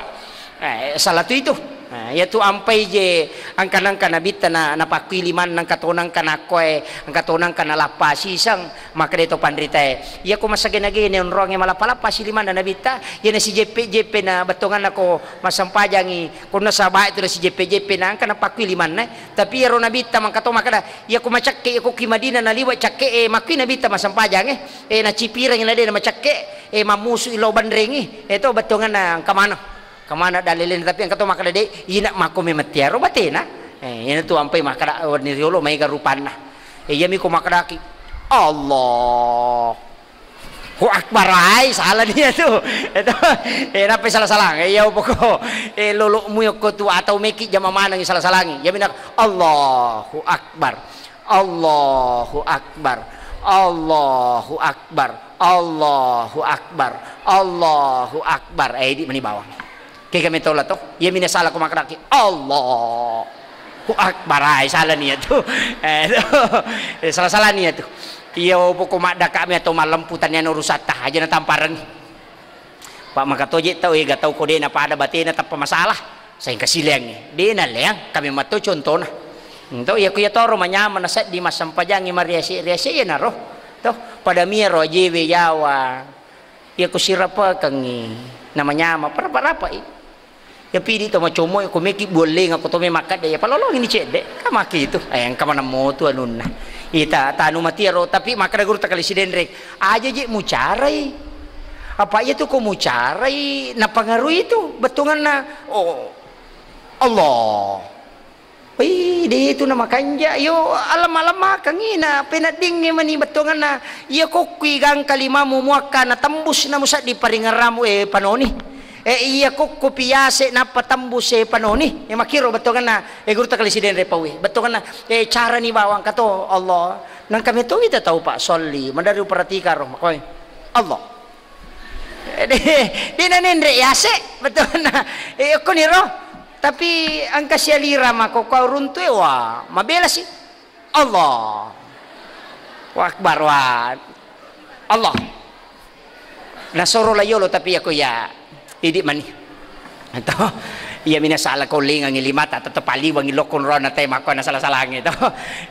Eh, salah tu itu. Nah, iya tu ampai je angka-angka Nabitta na, napakkui limanna, angka tonangka nakkoe, angka tonangka nalappa siseng, makkeda to panritae. Iya ko masagena-gene onronge malappa-lappa si limanna Nabitta, iya na sijeppe-jeppe na bettonganna ko massempajangi, konna sahabat itu na sijeppe-jeppe na angka napakkui limanna. Tapi iyaro Nabitta mangka to makkeda, iya ko macakke, iya ko ki Madinah naliwa cakke, eh, makkui Nabitta massempajange, eh, nacipirengi na de na macakke, eh, mammusu ilo banrengi, eh, to bettonganna angka maneng. Kemana dalilin, tapi engka to makkeda de, ina makko memang tiaro batena. Eh, ina tu ampai makkeda, oh, ni riolo maega rupanna. Eh, iya mi ko makkedaki, Allah. Hu Akbar, ai, salah nia tu. Itu, eh, napai salah-salang. Eh, iya, pokok, eh, lolo mu yokko tu atau meki jama maneng salah-salangi. Iya, mina, Allahu Akbar. Allahu Akbar. Allahu Akbar. Allahu Akbar. Allahu Akbar. Eh, idi meni bawang. Kega metola to? Iya mina salah ko makkedaki, Allahu Akbar. Ai, salah nia tu. Eh, tu. Eh, salah-salah nia tu. Iya, poko maddaka mi atau mallempu taniana urusatta, aja na tamparengi. Pak, maka toje tau ega tau ko de na pada batena tappa masalah. Saing kasileangnge. De na leang, kami matto contona. Ento iya ku iya toro manyameng na seddi massempajangi mariase-riase iya naro. To, pada mia ro ajewe yawa. Iya ko sirapakengngi namanyama, parapa-rapai. Iya pidi to macomoe, ko meki bualleng, ko to me makkadde, iya palolongini cedde. Ka maki itu. Eh, engka maneng motu anunna. Ita tanu mati ro, tapi makkada guru takali sidenreng. Aja je mucarai. Apa iya tu ko mucarai, napangarui tu bettuanganna. Oh, Allah. Wih, de tu na makanja. Yo, alemma-lemmakengngi na peneddingngi mani bettuanganna. Iya kokkui gangka limamu muakka na tembus na musaddi paringerramu, eh, panoni. Eh, iya kokko piase nappa tembus, eh, panoni. Eh, makkiro bettuanganna, eh, guru takali sidenre paue. Bettuanganna, eh, carani bawang kato Allah. Nangka metoi ta tau, Pak, solli. Madari uperhatikan ro, makoi. Allah. De, de na nenre yase, bettuanna. Eh, okkoniro. Tapi engka sialira mako kau runtu e, wah, mabela si. Allah. Wa Akbar, wah. Allah. Nasoro la yolo, tapi aku ya idi mani. Atau iya mina salah ko lengangi limata, tetep paliwangi lokon rona te mako na salah-salangi to.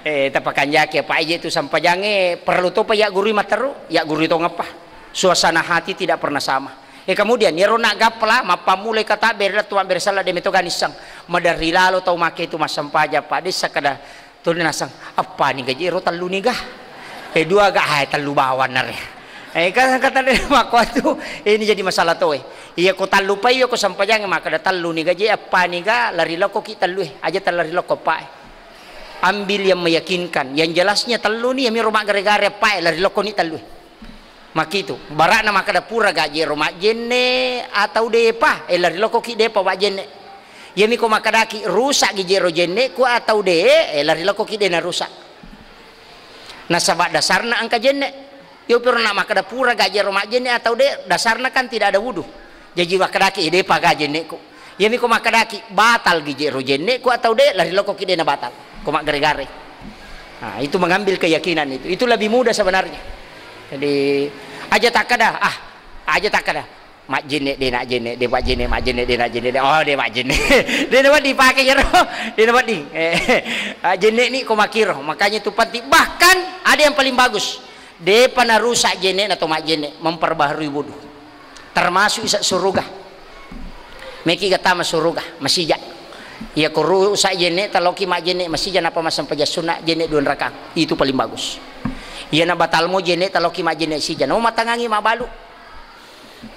Eh, tapakanjaki apa aja itu sampajange perlu topa ya guru materu, ya guru tongapa. Suasana hati tidak pernah sama. Eh, kemudian, iyaro naggappa la, mappammulai katabbere lettu mabbere sella de meto ganisseng. Maderri lalo tau make itu massempajang, Pak, dessa kada tuli naseng, appa niga je ro tellu niga? Eh, dua ga, hai, tellu bawang nare. Eh, kan kata de makkuatu, ini jadi masalah toe. Iya ko tellu pai, iya ko sampajang, makkada tellu niga je, appa niga, lari lokko ki tellu e. Aja tellari lokko, Pak, e. Ambil yang meyakinkan. Yang jelasnya tellu ni, iya miro maggare-gare, Pak, e, lari lokko ni tellu e. Makitu, bara'na makkada pura gaji ero majjenne atau depa, eh, lari lokkoki depa wajjenne. Iyami ko makkadaki rusak gi je ero jenneku atau de, eh, lari lokkoki de narusak. Nasaba dasarna engka jenne. Iyo piro na makkada pura gaji ero majjenne atau de, dasarna kan tidak ada wudu. Jaji makkadaki, eh, depa ga jenneku. Iyami ko makkadaki, batal gi je ro jenneku atau de, lari lokkoki de na batal. Ko maggare-gare. Nah, itu mengambil keyakinan itu. Itu lebih mudah sebenarnya. Jadi, aja takkada, ah, aja takkada. Majjenne de na jenne, de majjenne, majjenne de na jenne, de, oh, de majjenne. De na wedding pake jero. De na wedding. Eh, ah, jenne ni ko makiro. Makanya itu penting. Bahkan ada yang paling bagus. Depa narusak jenne na to majjenne, memperbaharui wudu. Termasuk isa suruga. Meki ga tama suruga, masija. Iya ko rusak jenne, taloki majjenne masija, napa massempajang sunna jenne dua rakang. Itu paling bagus. Iya na batalmo jenne, taloki majjenne sija. No matangangi mabalu.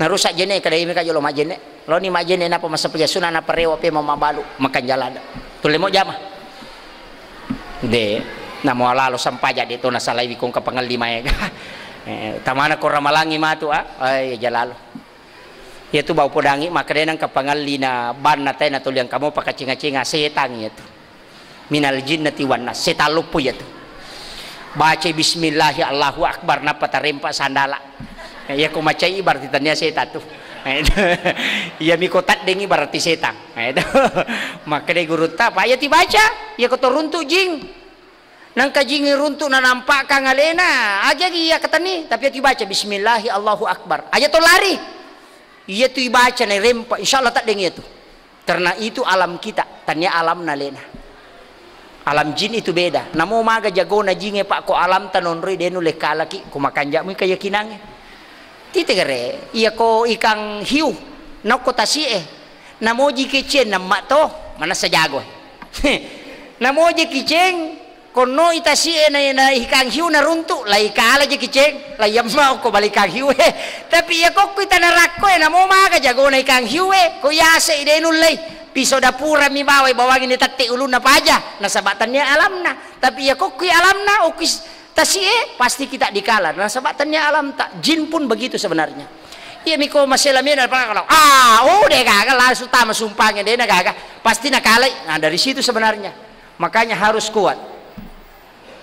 Narusak jenne, kada imi ka jolo majjenne. Loni majjenne napa massempajang sunna, napa rewa pe mabalu, makanjalada. Tulle mo jama. De, namo alalo sampaja de to nasalaiwi kong kapangelli maega. Eh, tamana ko ramalangi matu, ah, eh, iya jalalo. Iyatu bau podangi, makkedai nengka pangallina banna tae natoliang kamo pakacing-kacinga, setang iyatu. Minal jinnati wan nas, setang loppo iyatu. Bacai bismillahi Allahu Akbar, nappa tarempa sandala. Eh, iya ko macai berarti tania setang tu. Eh, iya miko taddengi berarti setang. Eh, makkedai gurutta, apa iya tibaca? Iya ko toruntu jing. Nangka jingi runtu nanampakang alena, agi-agi iya katani, tapi iyatu ibaca bismillahi Allahu Akbar. Aja to lari. Iyatu ibaca nairempa, insyaallah taddeng iyatu. Karena itu alam kita, tania alamna alena. Alam jin itu beda. Namo maga jagona jinge, Pak, ko alamta nonroi de nulle kalaki, ko makanjak mui keyakinange. Titegere, iya ko ikang hiu, nokko tasie, namoji keceng namma to, manassa jago. Namoji kiceng, Konnoi tasi'e na, na ikang hiu naruntu, lai kala je kiceng, lai yamma okko bali ikang hiu e. Tapi iya kokkui tanarakko e, namo maga jagona ikang hiu e, ko yase i de nullei. Piso dapura mi bawai bawangi ni tette ulunna paja, nasaba tania alamna. Tapi iya kokkui alamna, okkui s-, tasi'e, pasti kita dikala, nasaba tania alamta. Jin pun begitu sebenarnya. Iya miko masela mena, ah, oh, de gaga, langsung tama sumpange, de na gaga. Pasti nakalai. Nah, dari situ sebenarnya. Makanya harus kuat.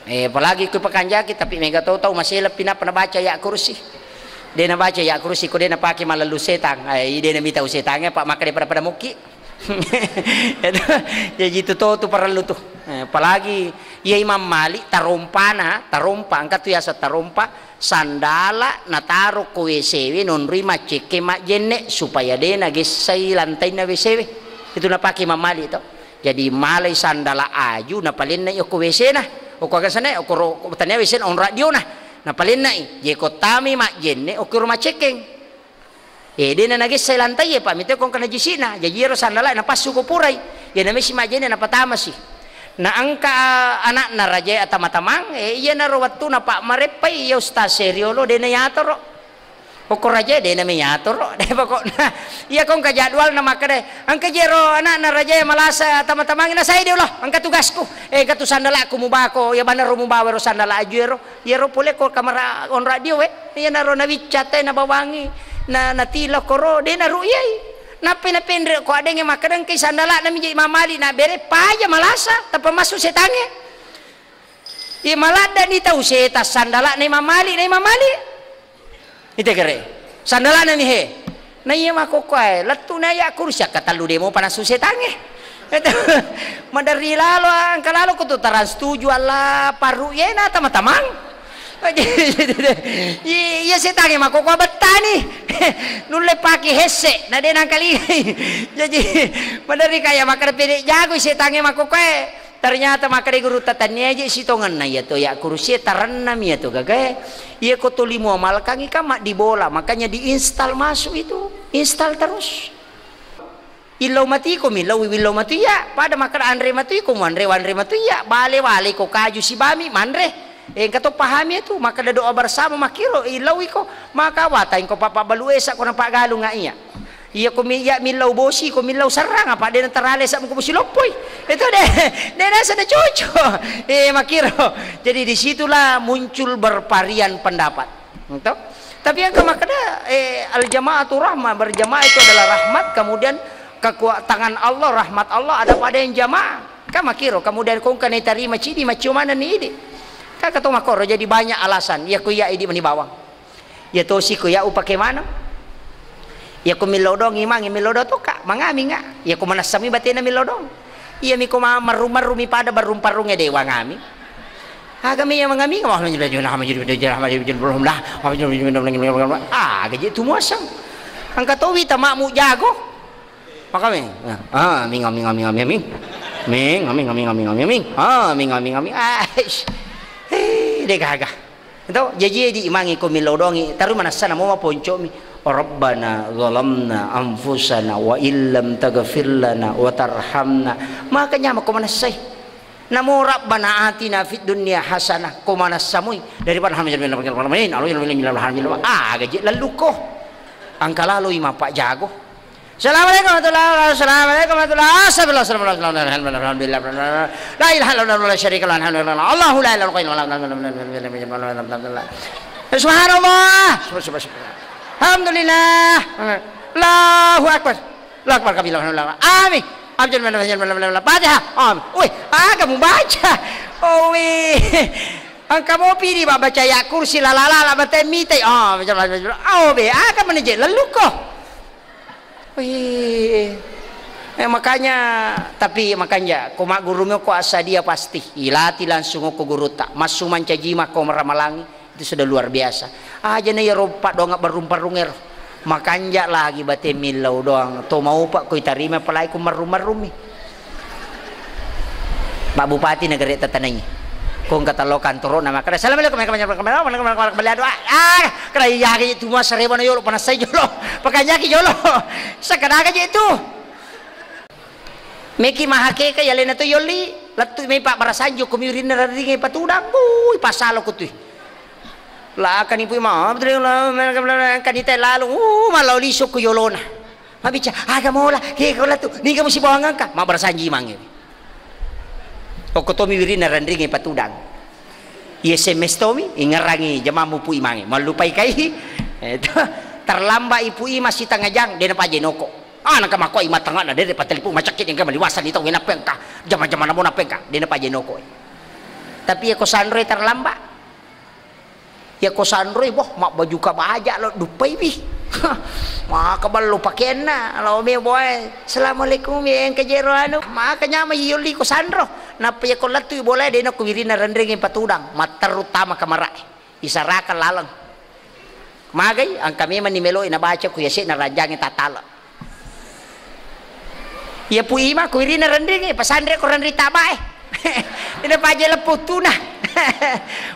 Eh, apalagi ku pakanjaki, tapi mega to tau masela pi nappa nabaca ya kursi. De nabaca ya kursi, ko de napake malellu setang. Eh, de namita setang, eh, Pak, maka de pada-pada mukki. Itu, jadi itu to tu parellu tu. Eh, apalagi iya Imam Malik tarompana, tarompa, engka tu yasa tarompa, sandala nataro ko W C we nonroi maccekke majjenne supaya de nagessai lantainna W C we. Itu napake Imam Malik to. Jadi malai sandala aju, napalennai okko W C-na. Okko aga sana, okko ro-, tania W C-na, onra diona. Napalennai, je ko tami majjenne, okko ro maccekkeng. Eh, de na nagessai lantai e, Pak, mite ko engka najisina. Jaji ero sandala napassu ko purai. Iya namesi majjenne napatamasi. Na engka anakna raja e atama-tamang, eh, iya naro wettuna Pak mareppai, iya Ustaz seriolo, de na yatoro. Okko raja e, de nami yatoro, de pokokna. Iya ko engka jadwalna makkeda, engka jero anakna raja e malasa tama-tamangi, na sai de ulo, engka tugasku. Eh, engka tu sandalaku mubako, iya banna ro mubawa ro sandala aju ero. Iyaro pole ko kamera onra dio we. Iya naro nawicca te nabawangi, na, natilo koro, de naru iyai. Nappai napenre ko adengnge makkeda engkai sandala nami je Imam Malik na bere paja malasa, tappa massu setangnge. Iya, maladdani tau setang sandala'na Imam Malik, na Imam Malik. Ite kere. Sandala'na mi he. Na iya makkokkoe, lettu'na ya kursi, akkatellu demo panassu setangnge. Maderri lalo, engka lalo ko tu tarang setuju Allah parru yena tama-tamang. Iya, setangnge makkokkoe bettani. Nulle pake hesse, na de nangkalingai. Jaji, maderri kaya makkeda pede jago setangnge makkokkoe. Ternyata makkeda gurutta, tania je sitongenna iya to ya kursi e, tarennami iya to gagae. Iya ko tuli muamalkangi kan maddibola, makanya diinstal masuk itu, install terus. Illau matiko mi, illau, illau matu iya, pada makkeda anre matu iko, muanre, wanre matu iya, bale-wale ko kaju sibami manre. Eh, engka to pahami itu, makkeda doa bersama makkiro, illau iko, maka wata engko papa balu esa ko nampa galung iya. Iya ko mi-, iya millau bosi, ko millau serrang, apa de natarale sa muko bosi loppoi. Itu de, de nasa de cocok. Eh, makkiro. Jadi disitulah muncul bervarian pendapat. Gitu? Tapi yang kemakkeda, eh, al jamaatu rahmah, berjamaah itu adalah rahmat, kemudian kekuatan Allah, rahmat Allah ada pada yang jamaah. Kan makkiro, kemudian kongka ni tarima cidi, maccio mana ni idi. Kan ketong makkoro, jadi banyak alasan. Iya ko iya idi mani bawang. Iya tosi ko iya upake maneng. Iya ko millau doang imangi millau doang toka, mangaming nga. Iya ko manessami batena millau doang. Iya mi ko ma-, marru-marru mi pada barrung-parrunge dewa ngami. Aga mi iya mangaming, aga je tu muaseng. Engka towi tamamu jago. Makami. Ah, ming, ming, ming, ming, ming. Ming, ming, ming, ming, ming, ming. Ah, ming, ming, ming. Ah, ish. Eh, de gaga. Ento, jaji di imangi ko millau dongi, taru manessa namo maponcomi. Rabbana zalamna anfusana wa illam taghfir lana wa tarhamna. Maka nyama ko manessai. Namo Rabbana atina fid dunya hasanah, ko manessa mui daripada alhamdulillah, alhamdulillah, alhamdulillah. Ah, gaji lallukko. Engka laloi mappa jago. Assalamualaikum warahmatullahi wabarakatuh. Assalamualaikum warahmatullahi wabarakatuh. Astagfirullah, astagfirullah, alhamdulillah, alhamdulillah. La ilaha illallah, la syarika lah, alhamdulillah. Allahu la ilaha illallah, alhamdulillah. Subhanallah. Alhamdulillah. Allahu Akbar. Allahu Akbar kabira. Amin. Amin. Fatihah. Amin. Wih, aga mubaca? Oh, wih. Engka mopi di baca ayat kursi, la la la la, mate mitai. Oh, baca, baca, baca. Oh, be, aga menije lelluko. Wih. Eh, makanya, tapi makanya, ko magguru meko assadia pasti. Ilati langsung ko gurutta. Massu mancaji mako ramalangi. Itu sudah luar biasa. Aja na iyaro paddoang abbarrung-parrung ero. Makanja lagi bate millau doang. To maupa ko itarima, apalagi ko marrung-marrummi. Pak Bupati negara tatanai. Ko engka tello kantoro na makkeda, "Assalamualaikum, warahmatullahi wabarakatuh." Ah, keda iya ki tu mas reba na yolo, panasai jolo. Pakanjaki jolo. Sakadaga je tu. Meki mahakeka yalena to yolli, lettu mai pabbarasanji ko mi wirinna renringe patudang. Bui, pasalo ko tui. La kani pui ma, kani te lalu, uh, malao liso ko yolona. Mabica, aga mola, ke ko lettu, niga musi bawang engka, mabbarasanji mange. Okko tomi wirinna renringe patudang. I S M S tomi, ingerangi jamamu pui mange. Mallupai kai, eh, terlambat i pui masih tengah jang, dena paje noko. Ah, nangka makkoi matengana, dede patelepon macakki, engka maliwasani tau, nappa engka jama-jamana mo, nappa engka, dena paje noko. Tapi iya ko sanroi terlambat. Iya ko sanroi, boh, mabbaju kabaja lo duppai pi. Maka ballo pakenna, lo me boe. Assalamualaikum, ya engka jero anu. Maka nyama yolli ko sanro. Nappa iya ko lettu i bola, dena ko wirinna renreng patudang. Matteru tama kamara. Isaraka laleng. Magai, engka memang ni meloi nabaca ku yase na ranjangi tatala. Iya pu ima ku irina renringi, pasanre ko renri tabae. Ina paje leppu tuna.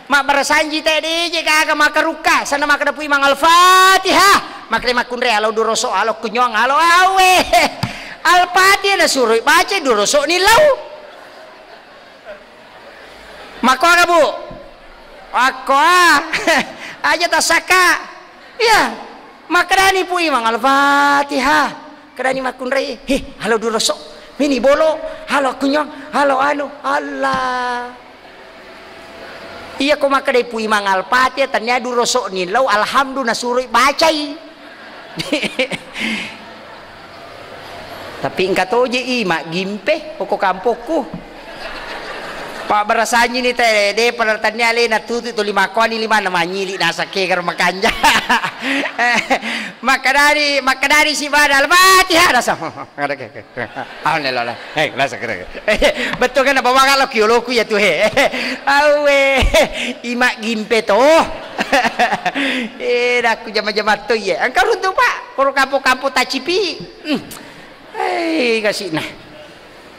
Mabbarasanji te dije kaga makarukka, sana makada pu imang Al-Fatihah. Makre makunre alo duroso, alo kunyong, alo awe. Al-Fatihah na suroi baca duroso ni lau. Makkoga, Bu? Makkoa. Aja tassakka. Iya. Makkedani Pu Imang, "Al-Fatihah." Kedani makkunrai, "He, halo duroso. Mini bolo, halo kunyong, halo anu." Allah. Iya ko makkedai Pu Imang Al-Fatihah, tania duroso ni lau alhamdu nasuroi bacai. Tapi engka toje i maggimpe okko kampokku. Pabbarasanji ni te, de pada tania alena tutu tuli makkoani limanna manyili nasakka karo makanja. Makkedani, makkedani sibada Al-Fatihah nasa. Alhamdulillah. Eh, nasa kira. Betul kan bawang lo kioloku ya tu he. Awe, i maggimpe to. Eh, dakku jama-jama to iye. Engka runtu, Pak. Koro kampo-kampo tacipi. Hmm. Eh, kasih nah.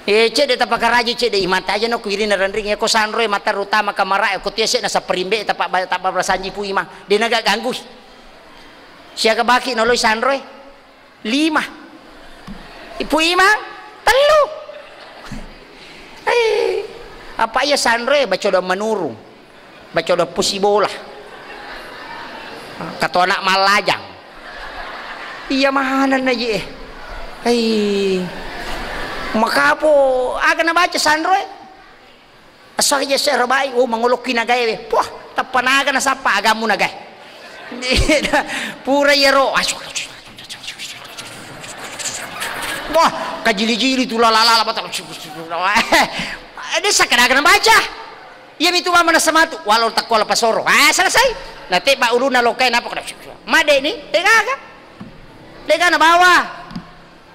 Eh, cedde tapakaraji cedde imata aja no kuirina renring ya ko sanroe mata rutama kamara ko tiese na saperimbe tapa tapa rasanji Pu Imang. De naga ganggu. Siaga baki noloi sanroe. Lima. Pu Imang, tellu. Eh, apa iya sanroe bacoda menurung. Bacoda pusi bola. Kato anak mallajang. Iya mahanan aja eh. Hei. Makapo aga nabaca sanroe. Asal aja saya rabai, oh mangolokki nagae we. Puah, tappa naga nasappa agamu nagae. Pura iyaro. Wah, kajili-jili tu lala-lala batang. Desa kada nabaca. Iya mitu mama nasamatu, walau takkola pasoro. Ah, selesai. Nate ba uluna lokai napa kada. Made ni, degaga. Dega nabawa.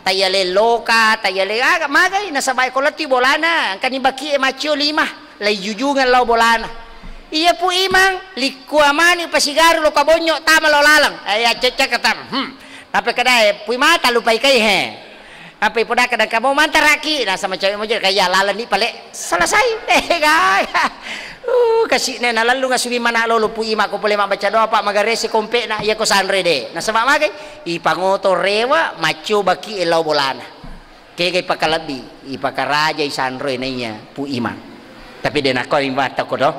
Tayale loka, tayale aga magai nasaba ko lettu bolana, engkani bakie macio lima, lai jujungeng lao bolana. Iya Pu Imang, likkua mani pasigaru loka bonyo tama lao laleng. Eh, accecce katama. Hmm. Nape kedae, Pu Imang talupai kai he. Apa ipodaka dan kamu mantaraki, nasama cewek mojo kaya laleng ni pale. Selesai. Eh, gaga. Uh, kasih ne nalallung asumi mana lolo Pu Imang ko pole mabaca doa Pak magarese kompe na iya ko sanre de. Nasaba magai. Ipangoto rewa macco baki lao bolana. Kega ipakalebbi, ipakarajai sanroe naiya Pu Imang. Tapi de nakko imang toko do.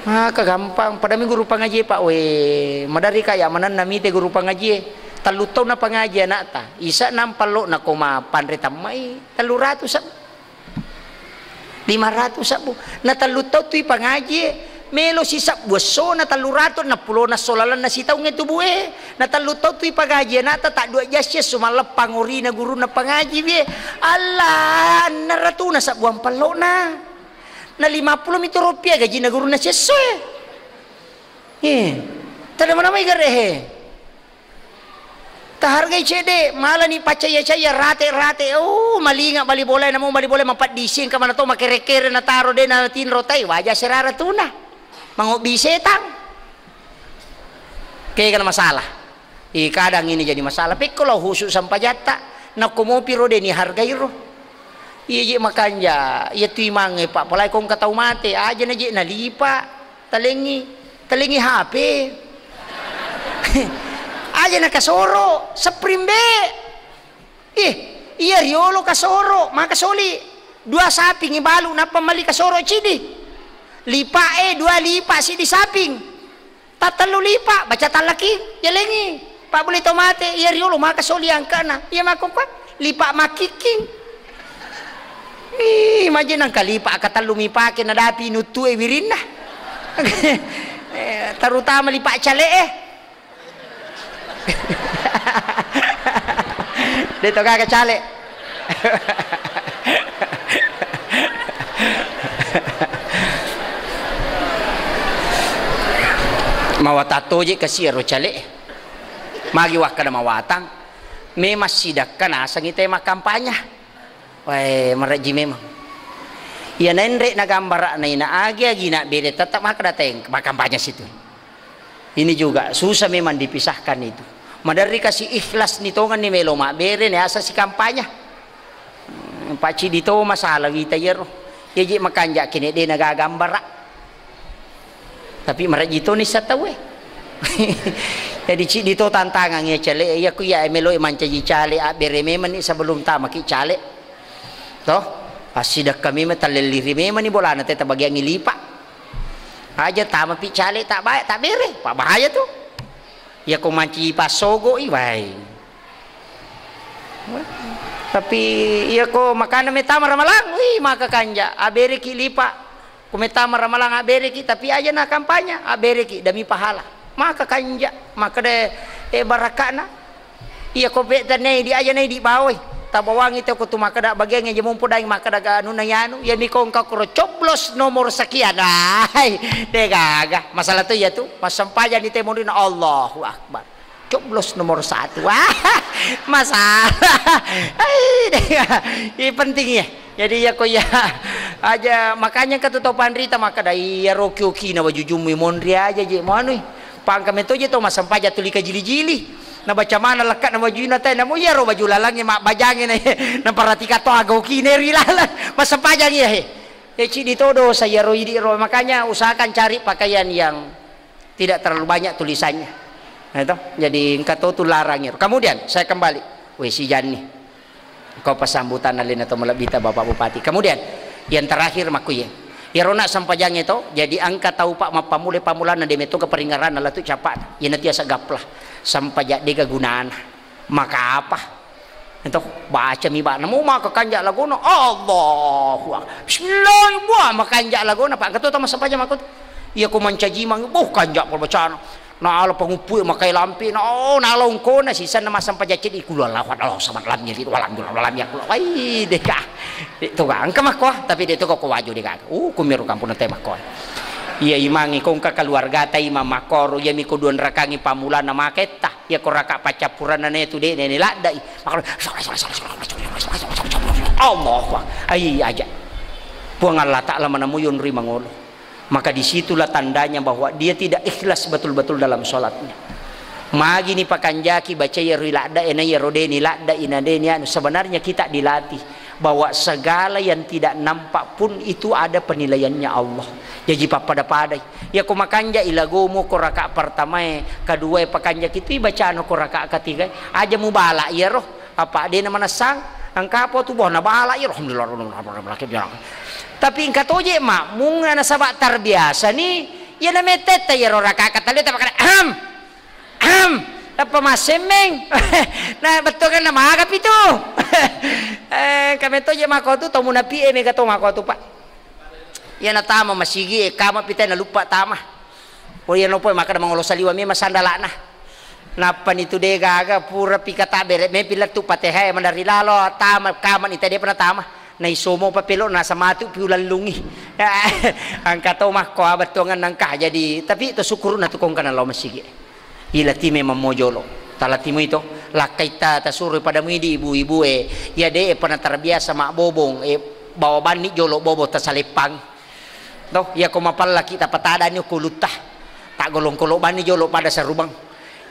Maka gampang, padami guru pangajie Pak we, madari kaya manenna mite guru pangajie. Tellu taunna pangaji anakta, isa nampallo nako ma panre tammai tellu ratu sab. Lima ratu sabbu. Na tellu tau tui pangaji e, Melo sisebbu essona, tellu ratu enneppulona esso lalenna sitaungnge tubu'e. Na tellu taung tu ipagaji ana'ta, ta dua jassi esso malleppang orina gurunna pangaji wie. Allah, enneng ratuna sebbuang pello'na. Na lima puluh mi tu rupiah gajinna gurunna siesso e. Eh, tada manamai gare he. Tahargai cedde, malani paccaya-caya, rate-rate, oh, malinga bali bolae, namo bali bolae mapaddising, engka mana to makere-kere nataro de natinro tai, waja serara tuna. Mangobbi setang. Kegana masalah. Ih, kadang ini jadi masalah. Pekko lao husu sampajatta, nakko mopi ro de ni hargai ro. Iya je makanja, iya tu imangnge, Pak, palai kongka tau mate, aja na je nalipa. Talengi, talengi H P. Aja na kasoro, sepring be. Ih, iya riolo kasoro, maka soli. Dua saping ibalu, nappa mali kasoro cidi. Lipa e, dua lipa, sidi saping. Tattellu lipa, baca tallaki, yalengi. Pak boleh tau mate, iya riolo, maka soli angkana. Iya mako, Pak, lipa makikking. Ih, maje nangka lipa katellu mipake nadapi nuttue wirinna. Eh, terutama lipa cale e. De to gaga cale. Mawatang toje kasi ero cale. Magi wakkada mawatang. Memang sidakka nasengi te makkampanya. Wae, marejji memang. Iya naenre na gambara na ina agi-agi na bere tetap makkada teng makkampanya situ. Ini juga susah memang dipisahkan itu. Maderri kasi ikhlas ni tongenni melo mabbere ni asa sikampanya. Hmm, pacidi to masalah wita iyaro. Iya je makanja kene de na gagambara. Tapi marejji to nissa tauwe. Jadi ciddi to tantangang iya cale, iya ku iya melo mancaji cale, abbere memang ni sebelum tamaki cale. Toh, passidakka memang, tallelliri memang ni bolana teta bagiangi lipa. Aja tamapi cale tak baik, tak bere, pak bahaya tu. Iya ko mancaji passogo i, wai. Tapi iya ko makana metama ramalang, wih, maka kanja, abereki lipa. Ko metama ramalang abereki, tapi aja na kampanye, abereki demi pahala. Maka kanja, maka de, eh, barakana. Iya ko peta nei di aja nei di bawai. Tabawangi teko tu makkada bagiang aja mumpu daing makkada ga anu na yanu. Iya miko engka kuro coblos nomor sekian. Ai, de gaga. Masalah tu iya tu. Massempajang ni te monrina, Allahu Akbar. Coblos nomor satu. Wah, masalah. Ai, de gaga. Ini penting ya. Jadi iya ko iya aja makanya engka tu tau panrita makkada iya roki oki na wajujummu monri aja je mo anui. Pangka metoje to massempajang tuli kajili-jili. Nabaca mana lekka na bajuna te, namo iyaro baju lalangnge mabbajangnge na, naparatika to aga okine ri lalang. Massempajang iya he. E, cidi to dosa iyaro idi ro. Makanya usahakan cari pakaian yang tidak terlalu banyak tulisannya. Nah, itu. Jadi engka to tu larang iro. Kemudian saya kembali. We sijanni. Ko pasambutan alena to malebbita Bapak Bupati. Kemudian, yang terakhir makkuye. Iyaro na sempajangnge to, jadi engka tau pak mappammula-pammulanna de metto keparingaranna latu capana. Iyana tiasa gaplah. Sempajang dega gunana. Maka apa? Ento baca mi bana. Mu maka kanja lagona. Allahu Akbar. Bismillah, buah makanja lagona. Pak ketua tama sempajang makko. Iya ko mancaji mang, buh kanja pol bacana. Nala panguppu e makai lampe, na, oh, nala ongkona sisenna massempajang ceddi, kulu Allahu Akbar, Allahu Samad, lam yalid walam yulad walam yakul. Wai, deka. Itu kan engka makko, tapi de to ko waju deka. Uh, kumiro kampung te makko. Iya imangi ko engka keluargata imang makkoro, iya miko dua rakangi pammulana maketta, iya ko raka paccappuranna ne tu de ne laddai. Makko, Allahu Akbar. Ai aja. Puang Allah Ta'ala manamu yonri mangolo. Maka disitulah tandanya bahwa dia tidak ikhlas betul-betul dalam sholatnya. Magi ni pakanjaki baca ya ri ladda, ena ya rodeni ladda, ina deni anu. Sebenarnya kita dilatih bahwa segala yang tidak nampak pun itu ada penilaiannya Allah. Jaji pappada-padai. Ya ko makanja ilagomu ko raka pertamae, kedua pakanjaki tu ibacano ko raka ketiga. Aja mubala ya roh. Apa dena manessang, engka apa tu boh nabala iyaro, alhamdulillah. Tapi engka toje makmung nasaba terbiasa ni, iya na metetta iyaro raka katale ta makana, ahem, ahem, tappa massemmeng. Na bettuanna maga pi tu. Eh, engka metto je makko tu, to munapi e mega to makko tu, Pak. Iya natama masigi e, kama pitai naluppa tama. Oh, iya nopo makkeda mangolo saliwa memang sandalana. Nappani tu de gaga, pura pi kata bere, mepi lettu Fatihah e, mandari lalo tama, kama ni tadi pernah tama. Naisomo papelo nasa matu pi ulallungi. Angka to makko abettuangan nangka. Jadi, tapi to syukurna tu kongkana lao masigi e. Ilati memang mo jolo. Talati mui to, lakkaitta tasuro pada mui di ibu-ibu e, iya de e pernah terbiasa mabbobong, e, bawa banni jolo bobo tasaleppang. To, iya ko mapallaki tapatadani okko ulutta. Tak golong kolo banni jolo pada sarubang.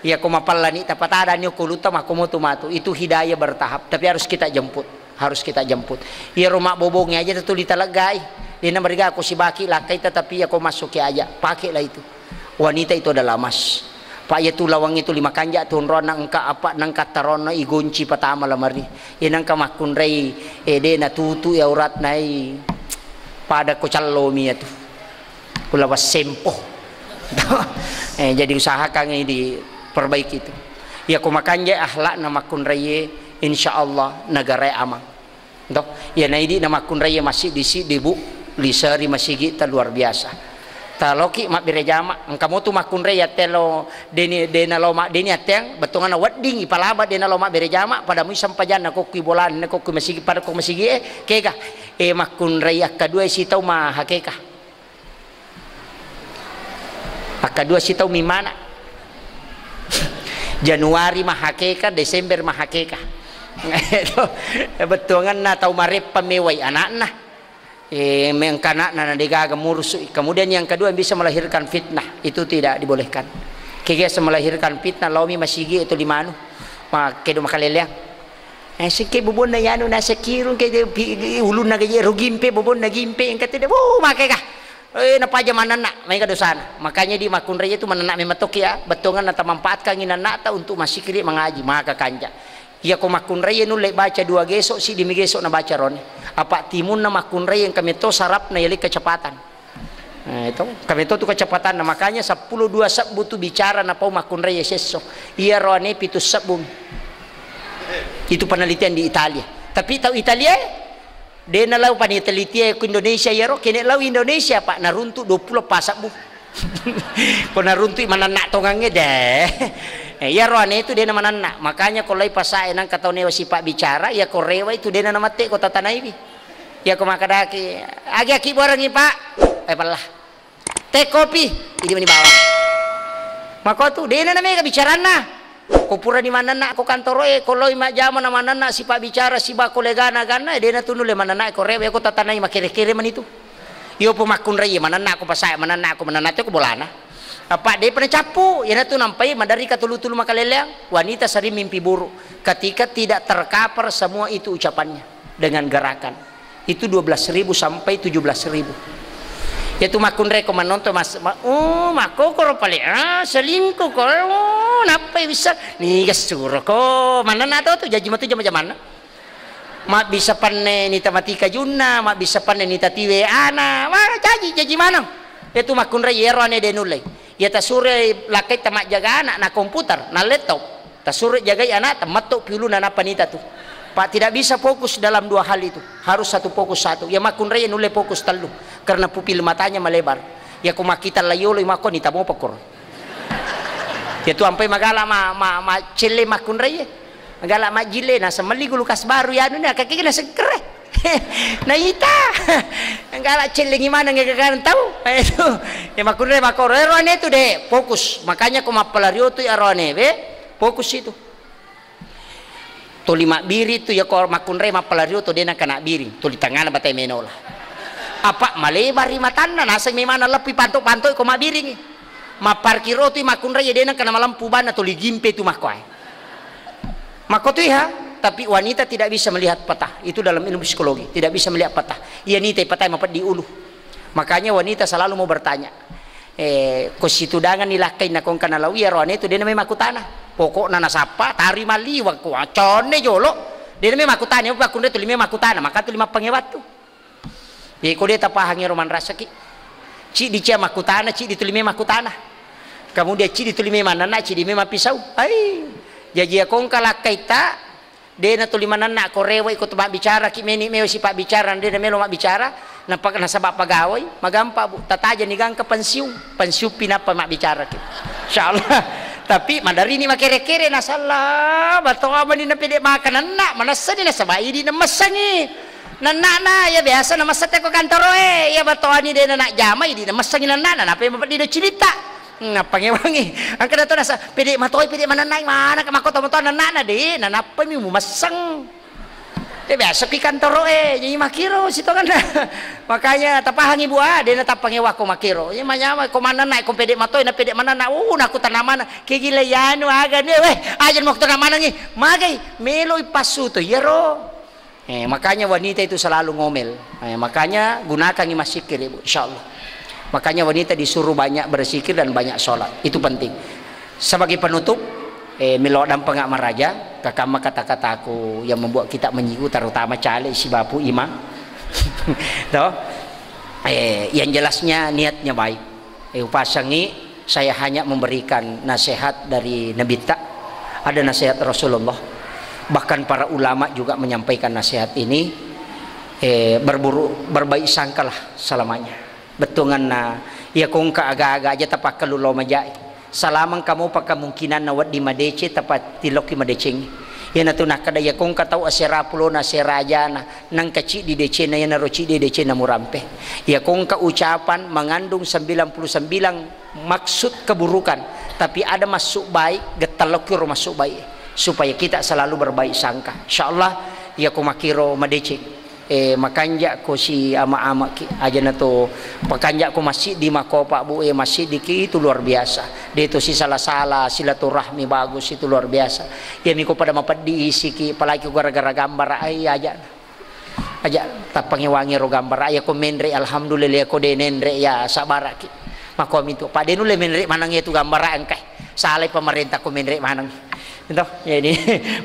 Iya ko mapallani tapatadani okko ulutta, makko motu matu. Itu hidayah bertahap, tapi harus kita jemput. Harus kita jemput. Iyaro mabbobongnge aja tetuli taleggai. Dena mariga ko sibaki lakkai, tetapi iya ko massuki aja, pakelah itu. Wanita itu adalah emas. Pa iya tu lawang itu lima kanja tu onroanna engka apa nangka taronna igonci patama lamari. Iya nangka makkunrai, eh, de natutu iya auratna, eh, pada ko callomi iya tu. Kula wassempo. Eh, jadi usahakan ini diperbaiki itu. Iya ko makanja akhlakna makkunraie, insya Allah negara aman. To, iya naidi na makkunrai masigi-sigi, Bu, liseri masigi ta luar biasa. Taloki mabbere jama, engka motu makkunrai attelo deni, dena lo ma-, deni atteang, bettuanna wedding ipalaba dena lo mabbere jama, pada mui sempajanna kokkui bolana, kokkui masigi, pada ko masigi e, kega. E makkunrai akkadua sitau mahakeka. Akkadua sitau mimana. Januari mahakeka, Desember mahakeka. Bettuanganna tau mareppa mewai anakna. Eh, mengka anakna na degaga murusu. Kemudian yang kedua yang bisa melahirkan fitnah, itu tidak dibolehkan. Kega melahirkan fitnah, laomi masigi itu limanu. Ma kedo makaleleang. Eh, sike bobonna yanu nasa kirung ke de-, pi-, ulunna gaji rugimpe, bobonna gimpe, engka tidak. Wuh, makeka. Eh, napaja manenna, maega dosana. Makanya di makkunrai itu manenna memang tokki ya, bettuanganna tamanfaatkan inannata untuk masikiri mangaji, maka kanja. Iya ko makkunrai nulle baca dua geso, siddi mi geso nabaca rone. Apa timunna makkunrai engka metto sarapna yali kecepatan. Nah, itu engka metto tu kecepatanna, makanya seppulo dua sebbu tu bicara napau makkunrai sesso. Iya roane pitu sebbu. Itu penelitian di Italia. Tapi tau Italia, de nalau panelitian ku Indonesia iyaro, kene lau Indonesia, Pak, naruntu dua puluh empat sebbu. Ko naruntu manenna tongangnge de. Eh, iyaro ane tu de na manenna. Makanya ko lai pasae nangka tau newa sipa bicara, iya ko rewa itu de na namate ko tatanaiwi. Iya ko makadaki, agi aki borangi, Pak. Eh, pella. Teh kopi, idi mani bawang. Mako tu, dena na mega bicaranna. Ko purani manenna ko kantoro e, ko loi majjama na manenna sipa bicara siba ko legana ganna, dena tu nulle manenna ko rewe ko tatanai makere-kere mani tu. Iyo po makkunrai manenna ko pasae, manenna ko manenna te ko bolana. Apa de pernah cappu, yana tu nampai madari ka tulu-tulu makaleleang, wanita sering mimpi buruk ketika tidak tercover semua itu ucapannya dengan gerakan. Itu dua belas ribu sampai tujuh belas ribu. Iya tu makkunrai ko manonton mas, ma-, oh, makkokoro pale, ah, selingkuh ko, oh, nappai bisa, niga suro ko, manenna to tu, jaji matu jama-jamanna. Mabbisa panne nita mati kajunna, mabbisa panne nita tiwe ana, wah, jaji, jaji maneng. Iya tu makkunrai iyaro ane de nulle. Iya tasuro lakkai tamajjaga ana na komputer, na laptop. Tasuro jagai anakta, metto pi uluna nappa nita tu. Pak, tidak bisa fokus dalam dua hal itu. Harus satu fokus satu. Ya makkunrai nulle fokus tellu. Karena pupil matanya melebar. Ya ko makkita layolo mako nita mopa koro. Ya tu ampai magala ma, ma, ma celle makkunrai. Magala majjille na semelli gulukas baru ya anu na kakek na segere. Naita. Enggak lah cellengi maneng ya kagana tau. Eh, itu. Ya makkunrai makoro ero ane tu de fokus. Makanya ko mappalario tu ero ane be fokus itu. Tuli mabbiri tu ya ko makkunrai mappalario tu de na kana biri. Tuli tangana batai menola. Apa malebari matanna naseng memana leppi pantok-pantok ko mabbiringi. Mapparkiro tu makkunrai ya de na kana malempu banna tuli gimpe tu makkoe. Makkotu iha, tapi wanita tidak bisa melihat peta. Itu dalam ilmu psikologi, tidak bisa melihat peta. Iya nita peta mapeddi ulu. Makanya wanita selalu mau bertanya. Eh, ko situdangan ni lakkai na kongka na lawi aro ane tu dena memang kutana. Pokokna nasappa tari maliwang ko aconne jolo. Dena memang kutana, apa kunre tu lima makutana, maka tu lima pangewattu. Jadi ko de tapahangi ro manrasaki. Ciddi cia makkutana, ciddi tuli me makkutana. Kemudian ciddi tuli me manenna, ciddi me mappisau. Ai. Jaji ya kongka lakkaita, De' na tuli manenna ko rewe' ko tu mabbicara ki meni mewa si pabbicara, de' na melo mabbicara, nappa nasaba pagawai, magampa, Bu. Tatajani gangka pensiun, pensiun pi nappa mabbicara ki. Insyaallah. Tapi madarini makere-kere nasalla, batoa mani na pede' makanenna, manessani nasaba idi' na messengi. Nenna'na, ya biasa na messette ko kantoroe, ya batoani de' na najjama, idi' na messengi nenna'na, nappa mapeddi do cilitta. Nappangewangi. Engka dato nasa, pede' matoi, pede' manennai, mana ka makkota matoa nenna'na, de', nanappami mumesseng. De' biasa pi kantoroe, jadi makkiro sitongenna. Makanya tapahangi, Bu, ah, de' na tappangewa ko makkiro. Jadi manyama ko manennai, ko pede' matoi, na pede' manenna, uh, naku tanamana, kegila yanu aga ni, weh, aja mo tanamana ngi, magai, meloi passu to, iyaro. Eh, makanya wanita itu selalu ngomel. Eh, makanya gunakangi massikkiri, Bu, insyaallah. Makanya wanita disuruh banyak berzikir dan banyak sholat. Itu penting. Sebagai penutup, eh, melo dampengak maraja, kakamma kata-kataku yang membuat kita menyinggung, terutama caleg si Bapu Imam. Toh? Eh, yang jelasnya niatnya baik. Eh, upasangi, saya hanya memberikan nasihat dari Nabitta, ada nasihat Rasulullah. Bahkan para ulama juga menyampaikan nasihat ini, eh, berburu-, berbaik sangkalah selamanya. Bettuanna, iya ko engka aga-aga aja tapakkalu lo majai. Salamang kamu pa kemungkinan na wedding madeceng, tapattiloki madeceng. Iyanatu nakkeda, iya ko engka tau asera pulona, asera ajana, nengka ciddi decenna, iyanaro ciddi decenna murampe. Iya ko engka ucapan mengandung sembilan puluh sembilan maksud keburukan, tapi ada maksud baik, gettalokiro maksud baik, supaya kita selalu berbaik sangka. Insyaallah, iya ko makkiro madeceng. Eh, makanja ko si ama-ama ki, aja na to pakanja ko massiddi mako, Pak, Bu, eh, massiddi ki itu luar biasa. De to si sala-sala, silaturahmi bagus itu luar biasa. Iya miko pada mapeddi isi ki, apalagi gara-gara gambara, ai aja. Aja tappangewangi ro gambara, iya ko menre, alhamdulillah, iya ko de nenre, ya sabara ki. Mako mitu, Pak, de nulle menre maneng itu gambara engkai. Salai pemerintah ko menre maneng. Itu, jadi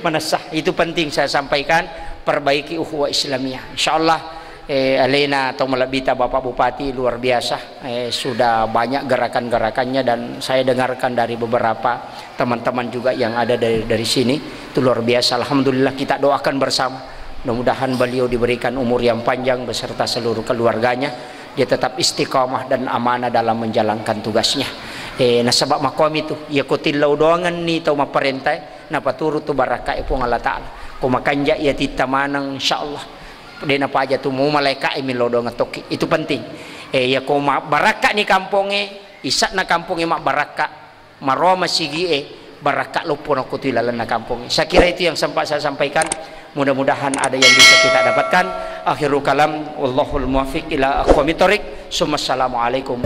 manessa. Itu penting saya sampaikan, perbaiki ukhuwah Islamiyah. Insyaallah, eh, alena tau malebbita Bapak Bupati luar biasa, eh, sudah banyak gerakan-gerakannya dan saya dengarkan dari beberapa teman-teman juga yang ada dari, dari sini. Itu luar biasa. Alhamdulillah, kita doakan bersama. Mudah-mudahan beliau diberikan umur yang panjang beserta seluruh keluarganya. Dia tetap istiqamah dan amanah dalam menjalankan tugasnya. Eh, nasaba makomi tu, iya ko tillau doangenni tau mapparentae, napaturu tu barakkae Puang Allah Ta'ala. Ko makanja iya titta maneng, insyaallah. De napaja tu mu malaikae millau doangeng tokki. Itu penting. Eh, iya ko ma-, barakkani kampongnge, isa'na kampongnge mabbarakka, maroa masigie, barakka loppo nakko tu ilalenna kampongnge. Saya kira itu yang sempat saya sampaikan. Mudah-mudahan ada yang bisa kita dapatkan. Akhirul kalam, wallahul muwaffiq ila aqwamit thoriq. Summa assalamualaikum.